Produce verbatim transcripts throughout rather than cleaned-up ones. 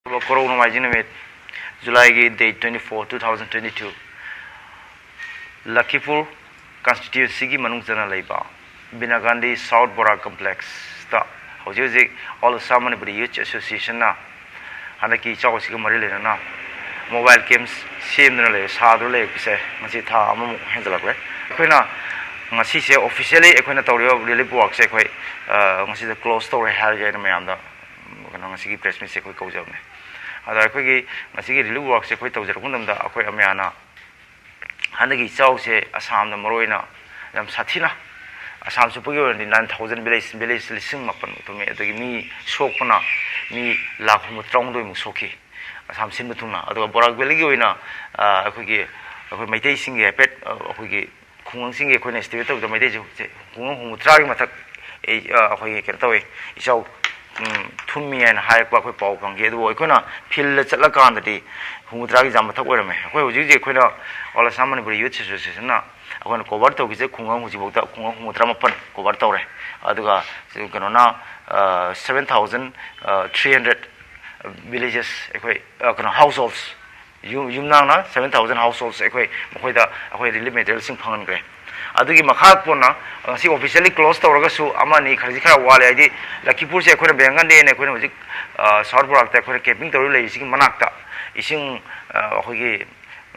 ꯀꯣꯔꯧ ꯅꯣꯡꯃꯥꯏꯖꯤꯡ ꯅꯨꯃꯤꯠ, ꯖꯨꯂꯥꯏꯒꯤ date twenty four, two thousand twenty two, ꯂꯈꯤꯄꯨꯔ constituencyꯒꯤ ꯃꯅꯨꯡ ꯆꯟꯅ ꯂꯩꯕ ꯕꯤꯅꯥ ꯒꯥꯟꯙꯤ South Bora Complexꯇ ꯍꯧꯖꯤꯛ ꯍꯧꯖꯤꯛ All Assam Manipuri Youth Associationꯅ ꯍꯟꯗꯛꯀꯤ ꯏꯆꯥꯎ ꯑꯁꯤꯒ ꯃꯔꯤ ꯂꯩꯅꯅ mobile camps ꯁꯦꯝꯗꯨꯅ ꯂꯩ, ꯁꯥꯗꯨꯅ ꯂꯩꯔꯛꯄꯁꯦ ꯉꯁꯤ ꯊꯥ ꯑꯃꯃꯨꯛ ꯍꯦꯟꯖꯜꯂꯛꯂꯦ꯫ ꯑꯩꯈꯣꯏꯅ ꯉꯁꯤꯁꯦ officially ꯑꯩꯈꯣꯏꯅ ꯇꯧꯔꯤꯕ relief workꯁꯦ ꯑꯩꯈꯣꯏ, ꯑ, ꯉꯁꯤꯗ close ꯇꯧꯔꯦ ꯍꯥꯏꯔꯒꯦ ꯑꯩꯅ ꯃꯌꯥꯝꯗ, ꯀꯩꯅꯣ, ꯉꯁꯤꯒꯤ press meetꯁꯦ ꯑꯩꯈꯣꯏ ꯀꯧꯖꯕꯅꯦ꯫ ꯑꯗ ꯑꯩꯈꯣꯏꯒꯤ ꯉꯁꯤꯒꯤ relief workꯁꯦ ꯑꯩꯈꯣꯏ ꯇꯧꯖꯔꯛꯄ ꯃꯇꯝꯗ ꯑꯩꯈꯣꯏ ꯃꯌꯥꯝꯅ ꯍꯟꯗꯛꯀꯤ ꯏꯆꯥꯎꯁꯦ ꯑꯁꯥꯝꯗ ꯃꯔꯨ ꯑꯣꯏꯅ ꯌꯥꯝ ꯁꯥꯊꯤꯅ, ꯑꯁꯥꯝ ꯆꯨꯞꯄꯒꯤ ꯑꯣꯏꯅꯗꯤ nine thousand village, village ꯂꯤꯁꯤꯡ ꯃꯥꯄꯟꯃꯨꯛ ꯊꯨꯝꯃꯤ, ꯑꯗꯒꯤ ꯃꯤ ꯁꯣꯛꯄꯅ ꯃꯤ ꯂꯥꯈ ꯍꯨꯝꯐꯨ ꯇꯔꯥꯍꯨꯝꯗꯣꯏꯃꯨꯛ ꯁꯣꯛꯈꯤ ꯑꯁꯥꯝ ꯁꯤꯟꯕ ꯊꯨꯡꯅ꯫ ꯑꯗꯨꯒ ꯕꯣꯔꯥꯛ ꯚꯦꯂꯤꯒꯤ ꯑꯣꯏꯅ, ꯑ, ꯑꯩꯈꯣꯏꯒꯤ, ꯑꯩꯈꯣꯏ ꯃꯩꯇꯩꯁꯤꯡꯒꯤ ꯍꯥꯏꯐꯦꯠ, ꯑ, ꯑꯩꯈꯣꯏꯒꯤ ꯈꯨꯡꯒꯪꯁꯤꯡꯒꯤ ꯑꯩꯈꯣꯏꯅ estimate ꯇꯧꯕꯗ ꯃꯩꯇꯩꯁꯦ ꯍꯧꯖꯤꯛ ꯈꯨꯡꯒꯪ ꯍꯨꯝꯐꯨꯇꯔꯥꯒꯤ ꯃꯊꯛ, ꯑꯩ, ꯑ, ꯑꯩꯈꯣꯏꯒꯤ ꯀꯩꯅꯣ ꯇꯧꯋꯤ, ꯏꯆꯥꯎ, ꯎꯝ, ꯊꯨꯝꯃꯤ ꯍꯥꯏꯅ ꯍꯥꯏꯔꯛꯄ ꯑꯩꯈꯣꯏ ꯄꯥꯎ ꯐꯪꯈꯤ꯫ ꯑꯗꯨꯕꯨ ꯑꯩꯈꯣꯏꯅ fieldꯇ ꯆꯠꯂꯀꯥꯟꯗꯗꯤ ꯍꯨꯝꯐꯨꯇꯔꯥꯒꯤ ꯆꯥꯡ ꯃꯊꯛ ꯑꯣꯏꯔꯝꯃꯦ꯫ ꯑꯩꯈꯣꯏ ꯍꯧꯖꯤꯛ ꯍꯧꯖꯤꯛ ꯑꯩꯈꯣꯏꯅ All Assam Manipuri Youth Associationꯅ ꯑꯩꯈꯣꯏꯅ cover ꯇꯧꯈꯤꯁꯦ ꯈꯨꯡꯒꯪ ꯍꯧꯖꯤꯛꯐꯥꯎꯗ ꯈꯨꯡꯒꯪ ꯍꯨꯝꯐꯨꯇꯔꯥ ꯃꯥꯄꯟ cover ꯇꯧꯔꯦ꯫ ꯑꯗꯨꯒ ꯀꯩꯅꯣꯅ, ꯑ, seven thousand three hundred villages, ꯑꯩꯈꯣꯏ, ꯑ, ꯀꯩꯅꯣ, households, ꯌꯨꯝ, ꯌꯨꯝꯅꯥꯛꯅ seven thousand households ꯑꯩꯈꯣꯏ ꯃꯈꯣꯏꯗ ꯑꯩꯈꯣꯏ relief materialꯁꯤꯡ ꯐꯪꯍꯟꯈ꯭ꯔꯦ꯫ ꯑꯗꯨꯒꯤ ꯃꯈꯥ ꯄꯣꯟꯅ ꯉꯁꯤ officially close ꯇꯧꯔꯒꯁꯨ ꯑꯃ ꯑꯅꯤ ꯈꯔꯗꯤ ꯈꯔ ꯋꯥꯠꯂꯦ, ꯍꯥꯏꯗꯤ ꯂꯈꯤꯄꯨꯔꯁꯦ ꯑꯩꯈꯣꯏꯅ ꯕꯦꯡꯒꯟꯗꯦꯅ ꯑꯩꯈꯣꯏꯅ ꯍꯧꯖꯤꯛ, ꯑ, South ꯕꯣꯔꯥꯛꯇ ꯑꯩꯈꯣꯏꯅ camping ꯇꯧꯔ ꯂꯩꯔꯤꯁꯤꯒꯤ ꯃꯅꯥꯛꯇ ꯏꯁꯤꯡ, ꯑ, ꯑꯩꯈꯣꯏꯒꯤ,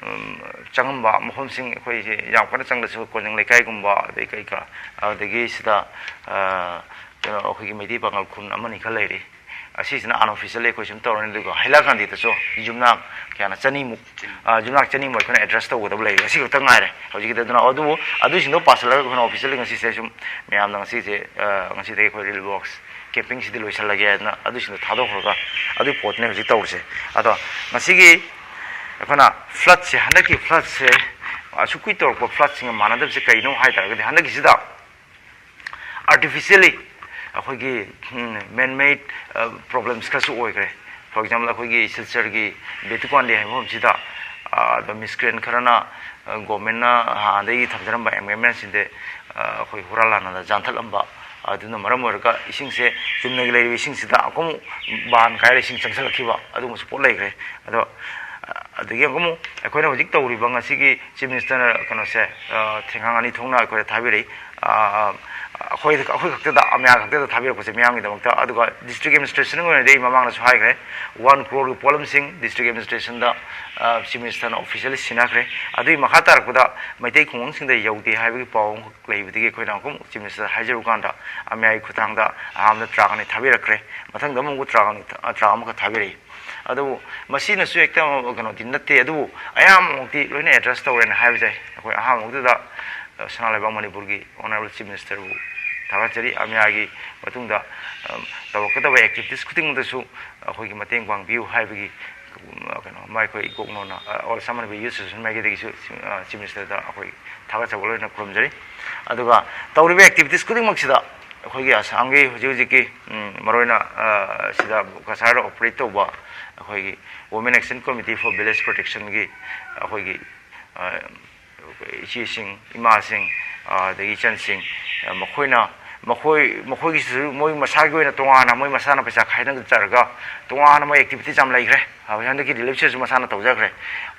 ꯎꯝ, ꯆꯪꯉꯝꯕ ꯃꯐꯝꯁꯤꯡ, ꯑꯩꯈꯣꯏꯁꯦ ꯌꯥꯝ ꯀꯟꯅ ꯆꯪꯗ꯭ꯔꯁꯨ ꯀꯣꯟꯖꯪ ꯂꯩꯀꯥꯏꯒꯨꯝꯕ, ꯑꯗꯩ ꯀꯩ ꯀꯥ, ꯑꯗꯒꯤ ꯁꯤꯗ, ꯑ, ꯀꯩꯅꯣ, ꯑꯩꯈꯣꯏꯒꯤ ꯃꯩꯇꯩ ꯄꯥꯉꯜ ꯈꯨꯟ ꯑꯃꯅꯤ ꯈꯔ ꯂꯩꯔꯤ꯫ ꯑꯁꯤꯁꯤꯅ unofficially ꯑꯩꯈꯣꯏ ꯁꯨꯝ ꯇꯧꯔꯅꯤ꯫ ꯑꯗꯨꯒ ꯍꯩꯂꯥꯀꯥꯟꯗꯤꯗꯁꯨ ꯌꯨꯝꯅꯥꯛ ꯀꯌꯥꯅ ꯆꯅꯤꯃꯨꯛ, ꯑ, ꯌꯨꯝꯅꯥꯛ ꯆꯅꯤꯃꯨꯛ ꯑꯩꯈꯣꯏꯅ address ꯇꯧꯒꯗꯕ ꯂꯩꯔꯤ꯫ ꯑꯁꯤ ꯈꯛꯇ ꯉꯥꯏꯔꯦ ꯍꯧꯖꯤꯛꯀꯤꯗꯤ꯫ ꯑꯗꯨꯅ ꯑꯗꯨꯕꯨ ꯑꯗꯨꯁꯤꯡꯗꯣ ꯄꯥꯁꯜꯂꯒ ꯑꯩꯈꯣꯏꯅ officially ꯉꯁꯤꯁꯦ ꯁꯨꯝ ꯃꯌꯥꯝꯅ ꯉꯁꯤꯁꯦ, ꯑ, ꯉꯁꯤꯗꯒꯤ ꯑꯩꯈꯣꯏ relief works campingꯁꯤꯗꯤ ꯂꯣꯏꯁꯜꯂꯒꯦ ꯍꯥꯏꯗꯅ ꯑꯗꯨꯁꯤꯡꯗꯣ ꯊꯥꯗꯣꯛꯈ꯭ꯔꯒ ꯑꯗꯨꯒꯤ ꯄꯣꯠꯇꯨꯅꯦ ꯍꯧꯖꯤꯛ ꯇꯧꯔꯤꯁꯦ꯫ ꯑꯗꯣ ꯉꯁꯤꯒꯤ ꯑꯩꯈꯣꯏꯅ floodꯁꯦ, ꯍꯟꯗꯛꯀꯤ floodꯁꯦ, ꯑꯁꯨꯛ ꯀꯨꯏ ꯇꯧꯔꯛꯄ floodꯁꯤꯡꯒ ꯃꯥꯟꯅꯗꯕꯁꯦ ꯀꯩꯅꯣ ꯍꯥꯏ ꯇꯥꯔꯒꯗꯤ ꯍꯟꯗꯛꯀꯤꯁꯤꯗ artificially ꯑꯩꯈꯣꯏꯒꯤ, ꯎꯝ, man made, ꯑ, problems ꯈꯔꯁꯨ ꯑꯣꯏꯈ꯭ꯔꯦ꯫ For example, ꯑꯩꯈꯣꯏꯒꯤ ꯁꯤꯜꯆꯔꯒꯤ ꯕꯦꯇꯨꯀꯥꯟꯗꯤ ꯍꯥꯏꯕ ꯃꯐꯝꯁꯤꯗ, ꯑ, ꯑꯗꯣ miscreant ꯈꯔꯅ, ꯑ, governmentꯅ ꯍꯥꯟꯅꯗꯒꯤ ꯊꯝꯖꯔꯝꯕ encampmentꯁꯤꯡꯁꯦ, ꯑ, ꯑꯩꯈꯣꯏ ꯍꯨꯔꯥꯟ ꯂꯥꯟꯅꯗ ꯌꯥꯟꯊꯠꯂꯝꯕ, ꯑꯗꯨꯅ ꯃꯔꯝ ꯑꯣꯏꯔꯒ ꯏꯁꯤꯡꯁꯦ, ꯆꯨꯝꯅꯒꯤ ꯂꯩꯔꯤꯕ ꯏꯁꯤꯡꯁꯤꯗ ꯑꯃꯨꯛ ꯕꯥꯟ ꯀꯥꯏꯔ ꯏꯁꯤꯡ ꯆꯪꯁꯤꯜꯂꯛꯈꯤꯕ ꯑꯗꯨꯒꯨꯝꯕꯁꯨ ꯄꯣꯠ ꯂꯩꯈ꯭ꯔꯦ꯫ ꯑꯗꯣ ꯑꯗꯒꯤ ꯑꯃꯨꯛ ꯑꯩꯈꯣꯏꯅ ꯍꯧꯖꯤꯛ ꯇꯧꯔꯤꯕ ꯉꯁꯤꯒꯤ Chief Minister ꯀꯩꯅꯣꯁꯦ, ꯊꯦꯡꯒꯥꯡ ꯑꯅꯤ ꯊꯣꯛꯅ ꯑꯩꯈꯣꯏꯗ ꯊꯥꯕꯤꯔꯛꯏ꯫ ꯑꯩꯈꯣꯏ ꯑꯩꯈꯣꯏ ꯈꯛꯇꯗ, ꯑꯃꯌꯥ ꯈꯛꯇꯗ ꯊꯥꯕꯤꯔꯛꯄꯁꯦ ꯃꯤꯌꯥꯝꯒꯤꯗꯃꯛꯇ꯫ ꯑꯗꯨꯒ district administration ꯑꯣꯏꯅꯗꯤ ꯑꯩ ꯃꯃꯥꯡꯗꯁꯨ ꯍꯥꯏꯈ꯭ꯔꯦ, ꯋꯥꯟ ꯀ꯭ꯔꯣꯔꯒꯤ ꯄꯣꯠꯂꯝꯁꯤꯡ district administrationꯗ Chief Ministerꯅ officially ꯁꯤꯟꯅꯈ꯭ꯔꯦ꯫ ꯑꯗꯨꯒꯤ ꯃꯈꯥ ꯇꯥꯔꯛꯄꯗ ꯃꯩꯇꯩ ꯈꯨꯡꯒꯪꯁꯤꯡꯗ ꯌꯧꯗꯦ ꯍꯥꯏꯕꯒꯤ ꯄꯥꯎ ꯑꯃꯈꯛ ꯂꯩꯕꯗꯒꯤ ꯑꯩꯈꯣꯏꯅ ꯑꯃꯨꯛ Chief Ministerꯗ ꯍꯥꯏꯖꯔꯨ ꯀꯥꯟꯗ ꯑꯃꯌꯥꯒꯤ ꯈꯨꯠꯊꯥꯡꯗ ꯑꯍꯥꯟꯕꯗ ꯇ꯭ꯔꯥꯛ ꯑꯅꯤ ꯊꯥꯕꯤꯔꯛꯈ꯭ꯔꯦ꯫ ꯃꯊꯪꯗ ꯑꯃꯨꯛ ꯇ꯭ꯔꯥꯛ ꯑꯅꯤ, ꯇ꯭ꯔꯥꯛ ꯑꯃꯈꯛ ꯊꯥꯕꯤꯔꯛꯏ꯫ ꯑꯗꯨꯕꯨ ꯃꯁꯤꯅꯁꯨ ꯍꯦꯛꯇ ꯀꯩꯅꯣꯗꯤ ꯅꯠꯇꯦ, ꯑꯗꯨꯕꯨ ꯑꯌꯥꯝꯕꯃꯛꯇꯤ ꯂꯣꯏꯅ address ꯇꯧꯔꯦꯅ ꯍꯥꯏꯕꯁꯦ ꯑꯩꯈꯣꯏ ꯑꯍꯥꯟꯕꯃꯛꯇꯗ ꯁꯅꯥ ꯂꯩꯕꯥꯛ ꯃꯅꯤꯄꯨꯔꯒꯤ Honourable Chief Ministerꯕꯨ ꯊꯥꯒꯠꯆꯔꯤ꯫ ꯑꯃꯌꯥꯒꯤ ꯃꯇꯨꯡꯗ ꯇꯧꯔꯛꯀꯗꯕ activities ꯈꯨꯗꯤꯡꯃꯛꯇꯁꯨ ꯑꯩꯈꯣꯏꯒꯤ ꯃꯇꯦꯡ ꯄꯥꯡꯕꯤꯌꯨ ꯍꯥꯏꯕꯒꯤ ꯀꯩꯅꯣ ꯑꯃ ꯑꯩꯈꯣꯏ ꯏꯀꯣꯛꯅꯣꯅ All Assam Manipuri Youth Association ꯃꯥꯏꯀꯩꯗꯒꯤꯁꯨ Chief Ministerꯗ ꯑꯩꯈꯣꯏ ꯊꯥꯒꯠꯆꯕ ꯂꯣꯏꯅ ꯈꯨꯔꯨꯝꯖꯔꯤ꯫ ꯑꯗꯨꯒ ꯇꯧꯔꯤꯕ activities ꯈꯨꯗꯤꯡꯃꯛꯁꯤꯗ ꯑꯩꯈꯣꯏꯒꯤ ꯑꯁꯥꯝꯒꯤ ꯍꯧꯖꯤꯛ ꯍꯧꯖꯤꯛꯀꯤ ꯃꯔꯨꯑꯣꯏꯅ ꯁꯤꯗ ꯀꯁꯥꯔꯗ operate ꯇꯧꯕ ꯑꯩꯈꯣꯏꯒꯤ Women Action Committee for Village Protectionꯒꯤ ꯑꯩꯈꯣꯏꯒꯤ ꯏꯆꯦꯁꯤꯡ, ꯏꯃꯥꯁꯤꯡ, ꯑꯗꯒꯤ ꯏꯆꯟꯁꯤꯡ, ꯃꯈꯣꯏꯅ ꯃꯈꯣꯏ ꯃꯈꯣꯏꯒꯤꯁꯨ ꯃꯣꯏ ꯃꯁꯥꯒꯤ ꯑꯣꯏꯅ ꯇꯣꯉꯥꯟꯅ ꯃꯣꯏ ꯃꯁꯥꯅ ꯄꯩꯁꯥ ꯈꯥꯏꯅꯖꯔꯒ ꯇꯣꯉꯥꯟꯅ ꯃꯣꯏ activities ꯌꯥꯝ ꯂꯩꯈ꯭ꯔꯦ꯫ ꯍꯧꯖꯤꯛ ꯍꯟꯗꯛꯀꯤ relief ꯁꯤꯁꯨ ꯃꯁꯥꯅ ꯇꯧꯖꯈ꯭ꯔꯦ꯫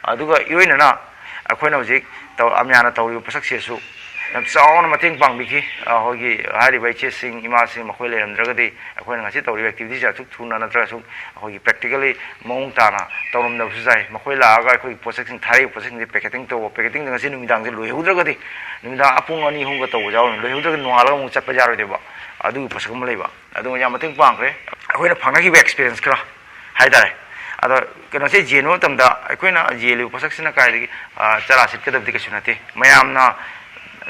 ꯑꯗꯨꯒ ꯏꯔꯣꯏꯅꯅ ꯑꯩꯈꯣꯏꯅ ꯍꯧꯖꯤꯛ ꯇꯧ-, ꯑꯃꯌꯥꯅ ꯇꯧꯔꯤꯕ ꯄꯣꯠꯁꯛꯁꯤꯁꯨ ꯌꯥꯝ ꯆꯥꯎꯅ ꯃꯇꯦꯡ ꯄꯥꯡꯕꯤꯈꯤ꯫ ꯑꯩꯈꯣꯏꯒꯤ ꯍꯥꯏꯔꯤꯕ ꯏꯆꯦꯁꯤꯡ, ꯏꯃꯥꯁꯤꯡ ꯃꯈꯣꯏ ꯂꯩꯔꯝꯗ꯭ꯔꯒꯗꯤ ꯑꯩꯈꯣꯏꯅ ꯉꯁꯤ ꯇꯧꯔꯤꯕ activityꯁꯦ ꯑꯁꯨꯛ ꯊꯨꯅ ꯅꯠꯇ꯭ꯔꯒ ꯑꯁꯨꯛ ꯑꯩꯈꯣꯏꯒꯤ practically ꯃꯑꯣꯡ ꯇꯥꯅ ꯇꯧꯔꯝꯗꯕꯁꯨ ꯌꯥꯏ꯫ ꯃꯈꯣꯏ ꯂꯥꯛꯑꯒ ꯑꯩꯈꯣꯏꯒꯤ ꯄꯣꯠꯁꯛꯁꯤꯡ ꯊꯥꯔꯛꯏꯕ ꯄꯣꯠꯁꯛꯁꯤꯡꯁꯦ packeting ꯇꯧꯕ, packettingꯁꯦ ꯉꯁꯤ ꯅꯨꯃꯤꯗꯥꯡꯁꯦ ꯂꯣꯏꯍꯧꯗ꯭ꯔꯒꯗꯤ, ꯅꯨꯃꯤꯗꯥꯡ ꯄꯨꯡ ꯑꯅꯤ ꯑꯍꯨꯝꯒ ꯇꯧꯕ ꯌꯥꯎꯔꯤꯅꯤ, ꯂꯣꯏꯍꯧꯗ꯭ꯔꯒꯗꯤ ꯅꯣꯡꯉꯥꯜꯂꯒ ꯑꯃꯨꯛ ꯆꯠꯄ ꯌꯥꯔꯣꯏꯗꯣꯏꯕ꯫ ꯑꯗꯨꯒꯤ ꯄꯣꯠꯁꯛ ꯑꯃ ꯂꯩꯕ꯫ ꯑꯗꯨ ꯌꯥꯝ ꯃꯇꯦꯡ ꯄꯥꯡꯈ꯭ꯔꯦ꯫ ꯑꯩꯈꯣꯏꯅ ꯐꯪꯅꯈꯤꯕ experience ꯈꯔ ꯍꯥꯏꯇꯥꯔꯦ꯫ ꯑꯗꯣ ꯀꯩꯅꯣꯁꯦ ꯌꯦꯟꯕ ꯃꯇꯝꯗ ꯑꯩꯈꯣꯏꯅ ꯌꯦꯜꯂꯤꯕ ꯄꯣꯠꯁꯛꯁꯤꯅ ꯀꯥꯏꯗꯒꯤ, ꯑ, ꯆꯔꯥ ꯁꯤꯠꯀꯗꯕꯗꯤ ꯀꯩꯁꯨ ꯅꯠꯇꯦ꯫ ꯃꯌꯥꯝꯅ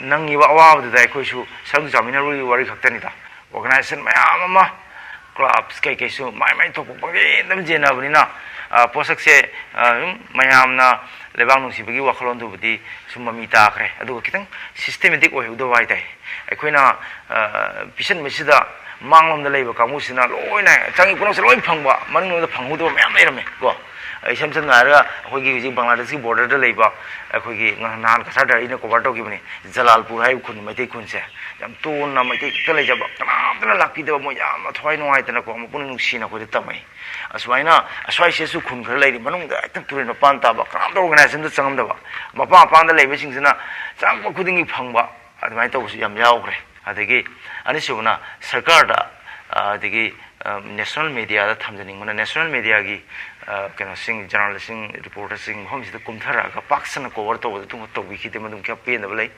ꯅꯪꯉꯤꯕ ꯑꯋꯥꯕꯗꯨꯗ ꯑꯩꯈꯣꯏꯁꯨ ꯁꯔꯨꯛ ꯆꯥꯃꯤꯟꯅꯔꯨꯕꯒꯤ ꯋꯥꯔꯤ ꯈꯛꯇꯅꯤꯗ꯫ Organisation ꯃꯌꯥꯝ ꯑꯃ, clubs ꯀꯩꯀꯩꯁꯨ ꯃꯥꯏ ꯃꯥꯏ ꯊꯣꯛꯄ ꯄꯪꯌꯦꯟꯗ ꯑꯗꯨꯝ ꯌꯦꯟꯅꯕꯅꯤꯅ, ꯑ, ꯄꯣꯠꯁꯛꯁꯦ, ꯑ, ꯑꯗꯨꯝ ꯃꯌꯥꯝꯅ ꯂꯩꯕꯥꯛ ꯅꯨꯡꯁꯤꯕꯒꯤ ꯋꯥꯈꯜꯂꯣꯟꯗꯨꯕꯨꯗꯤ ꯁꯨꯝ ꯃꯃꯤ ꯇꯥꯈ꯭ꯔꯦ꯫ ꯑꯗꯨꯒ ꯈꯤꯇꯪ systematic ꯑꯣꯏꯍꯧꯗꯕ ꯍꯥꯏꯇꯥꯔꯦ꯫ ꯑꯩꯈꯣꯏꯅ, ꯑ, ꯄꯤꯁꯟꯕꯁꯤꯗ ꯃꯥꯡꯂꯣꯝꯗ ꯂꯩꯕ ꯀꯥꯡꯕꯨꯁꯤꯅ ꯂꯣꯏꯅ ꯆꯪꯉꯤ ꯈꯨꯗꯤꯡꯃꯛꯁꯦ ꯂꯣꯏ ꯐꯪꯕ, ꯃꯅꯨꯡꯂꯣꯝꯗ ꯐꯪꯍꯧꯗꯕ ꯃꯌꯥꯝ ꯂꯩꯔꯝꯃꯦ ꯀꯣ꯫ ꯑꯩ ꯏꯁꯝ ꯁꯝꯅ ꯍꯥꯏꯔꯒ ꯑꯩꯈꯣꯏꯒꯤ ꯍꯧꯖꯤꯛ ꯕꯪꯒ꯭ꯂꯥꯗꯦꯁꯀꯤ ꯕꯣꯔꯗꯔꯗ ꯂꯩꯕ ꯑꯩꯈꯣꯏꯒꯤ ꯉ-, ꯅꯍꯥꯟ ꯀꯁꯥꯔꯗ ꯑꯩꯅ ꯀꯣꯚꯔ ꯇꯧꯈꯤꯕꯅꯤ, ꯖꯂꯥꯜꯄꯨꯔ ꯍꯥꯏꯕ ꯈꯨꯟ, ꯃꯩꯇꯩ ꯈꯨꯟꯁꯦ꯫ ꯌꯥꯝ ꯇꯣꯟꯅ ꯃꯩꯇꯩ ꯈꯛꯇ ꯂꯩꯖꯕ, ꯀꯅꯥꯝꯇꯅ ꯂꯥꯛꯄꯤꯗꯕ, ꯃꯣꯏ ꯌꯥꯝꯅ ꯊꯋꯥꯏ ꯅꯨꯡꯉꯥꯏꯇꯅꯀꯣ, ꯃꯄꯨꯛꯅꯤꯡ ꯅꯨꯡꯁꯤꯅ ꯑꯩꯈꯣꯏꯗ ꯇꯝꯃꯛꯏ꯫ ꯑꯁꯨꯃꯥꯏꯅ ꯑꯁ꯭ꯋꯥꯏꯁꯤꯗꯁꯨ ꯈꯨꯟ ꯈꯔ ꯂꯩꯔꯤ, ꯃꯅꯨꯡꯗ ꯍꯦꯛꯇ ꯇꯨꯔꯦꯜ ꯃꯄꯥꯟ ꯇꯥꯕ, ꯀꯅꯥꯝꯇ ꯑꯣꯔꯒꯅꯥꯏꯖꯦꯁꯟꯗ ꯆꯪꯉꯝꯗꯕ, ꯃꯄꯥꯟ ꯃꯄꯥꯟꯗ ꯂꯩꯕꯁꯤꯡꯁꯤꯅ ꯆꯪꯉꯛꯄ ꯈꯨꯗꯤꯡꯒꯤ ꯐꯪꯕ, ꯑꯗꯨꯃꯥꯏꯅ ꯇꯧꯕꯁꯨ ꯌꯥꯝ ꯌꯥꯎꯈ꯭ꯔꯦ꯫ ꯑꯗꯒꯤ ꯑꯅꯤꯁꯨꯕꯅ ꯁꯔꯀꯥꯔꯗ, ꯑ, ꯑꯗꯒꯤ, ꯑ, ꯅꯦꯁꯅꯦꯜ ꯃꯦꯗꯤꯌꯥꯗ ꯊꯝꯖꯅꯤꯡꯕꯅ, ꯅꯦꯁꯅꯦꯜ ꯃꯦꯗꯤꯌꯥꯒꯤ, ꯑ, ꯀꯩꯅꯣꯁꯤꯡ, ꯖꯔꯅꯦꯂꯤꯁꯁꯤꯡ, ꯔꯤꯄꯣꯔꯇꯔꯁꯤꯡ ꯃꯐꯝꯁꯤꯗ ꯀꯨꯝꯊꯔꯛꯑꯒ ꯄꯥꯛ ꯁꯟꯅ ꯀꯣꯚꯔ ꯇꯧꯕꯗ ꯑꯗꯨꯒꯨꯝꯕ ꯇꯧꯕꯤꯈꯤꯗꯦ, ꯃꯗꯨꯝ ꯈꯔ ꯄꯦꯟꯗꯕ ꯂꯩ꯫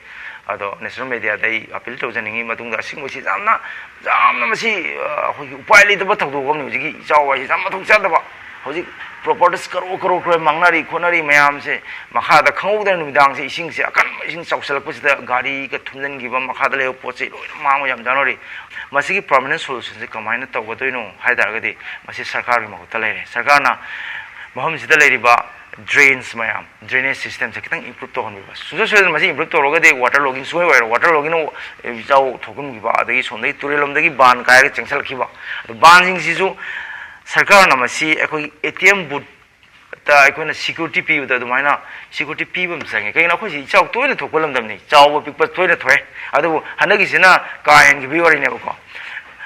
ꯑꯗꯣ ꯅꯦꯁꯅꯦꯜ ꯃꯦꯗꯤꯌꯥꯗ ꯑꯩ ꯑꯄꯤꯜ ꯇꯧꯖꯅꯤꯡꯉꯤ, ꯃꯇꯨꯡꯗ ꯑꯁꯤꯒꯨꯝꯕꯁꯤ ꯌꯥꯝꯅ, ꯌꯥꯝꯅ ꯃꯁꯤ, ꯑ, ꯑꯩꯈꯣꯏꯒꯤ ꯎꯄꯥꯏ ꯂꯩꯇꯕ ꯊꯧꯗꯣꯛ ꯑꯃꯅꯤ꯫ ꯍꯧꯖꯤꯛꯀꯤ ꯏꯆꯥꯎ ꯍꯥꯏꯁꯤ ꯌꯥꯝ ꯃꯊꯣꯡ ꯆꯥꯗꯕ, ꯍꯧꯖꯤꯛ ꯄ꯭ꯔꯣꯄꯔꯇꯤꯁ ꯀꯔꯣꯔ ꯀꯔꯣꯔ ꯀꯔꯣꯔ ꯃꯥꯡꯅꯔꯤ ꯈꯣꯠꯅꯔꯤ ꯃꯌꯥꯝꯁꯦ, ꯃꯈꯥꯗ ꯈꯪꯍꯧꯗꯅ ꯅꯨꯃꯤꯗꯥꯡꯁꯦ ꯏꯁꯤꯡꯁꯦ, ꯑꯀꯟꯕ ꯏꯁꯤꯡ ꯆꯥꯎꯁꯜꯂꯛꯄꯁꯤꯗ ꯒꯥꯔꯤꯒ ꯊꯨꯝꯖꯤꯟꯈꯤꯕ, ꯃꯈꯥꯗ ꯂꯩꯕ ꯄꯣꯠ ꯆꯩ ꯂꯣꯏꯅ ꯃꯥꯡꯕ ꯌꯥꯝ ꯌꯥꯎꯅꯔꯤ꯫ ꯃꯁꯤꯒꯤ ꯄꯔꯃꯅꯦꯟ ꯁꯣꯂꯨꯁꯟꯁꯦ ꯀꯃꯥꯏꯅ ꯇꯧꯒꯗꯣꯏꯅꯣ ꯍꯥꯏ ꯇꯥꯔꯒꯗꯤ, ꯃꯁꯤ ꯁꯔꯀꯥꯔꯒꯤ ꯃꯈꯨꯠꯇ ꯂꯩꯔꯦ꯫ ꯁꯔꯀꯥꯔꯅ ꯃꯐꯝꯁꯤꯗ ꯂꯩꯔꯤꯕ ꯗ꯭ꯔꯦꯟꯁ ꯃꯌꯥꯝ, ꯗ꯭ꯔꯦꯅꯦꯖ ꯁꯤꯁꯇꯦꯝꯁꯦ ꯈꯤꯇꯪ ꯏꯝꯄ꯭ꯔꯨꯞ ꯇꯧꯍꯟꯕꯤꯕ, ꯁꯨꯡꯁꯣꯏ ꯁꯣꯏꯗꯅ ꯃꯁꯤ ꯏꯝꯄ꯭ꯔꯨꯞ ꯇꯧꯔꯒꯗꯤ ꯋꯥꯇꯔ ꯂꯣꯒꯤꯡ ꯁꯨꯡꯑꯣꯏ ꯑꯣꯏꯔꯣꯏ꯫ ꯋꯥꯇꯔ ꯂꯣꯒꯤꯡꯅ ꯏꯆꯥꯎ ꯊꯣꯛꯍꯟꯈꯤꯕ, ꯑꯗꯒꯤ ꯁꯣꯝꯗꯒꯤ ꯇꯨꯔꯦꯜ ꯂꯣꯝꯗꯒꯤ ꯕꯥꯟ ꯀꯥꯏꯔꯒ ꯆꯦꯟꯁꯤꯜꯂꯛꯈꯤꯕ, ꯑꯗꯣ ꯕꯥꯟꯁꯤꯡꯁꯤꯁꯨ ꯁꯔꯀꯥꯔꯅ ꯃꯁꯤ ꯑꯩꯈꯣꯏꯒꯤ ꯑꯦ ꯇꯤ ꯑꯦꯝ ꯕꯨꯠꯇ ꯑꯩꯈꯣꯏꯅ ꯁꯤꯀ꯭ꯌꯨꯔꯤꯇꯤ ꯄꯤꯕꯗ ꯑꯗꯨꯃꯥꯏꯅ ꯁꯤꯀ꯭ꯌꯨꯔꯤꯇꯤ ꯄꯤꯕ ꯑꯃ ꯆꯪꯉꯦ꯫ ꯀꯩꯒꯤꯅꯣ, ꯑꯩꯈꯣꯏꯁꯤ ꯏꯆꯥꯎ ꯇꯣꯏꯅ ꯊꯣꯛꯄ ꯂꯝꯗꯝꯅꯤ, ꯆꯥꯎꯕ ꯄꯤꯛꯄ ꯇꯣꯏꯅ ꯊꯣꯛꯑꯦ꯫ ꯑꯗꯨꯕꯨ ꯍꯟꯗꯛꯀꯤꯁꯤꯅ ꯀꯥ ꯍꯦꯟꯈꯤꯕꯒꯤ ꯋꯥꯔꯤꯅꯦꯕꯀꯣ꯫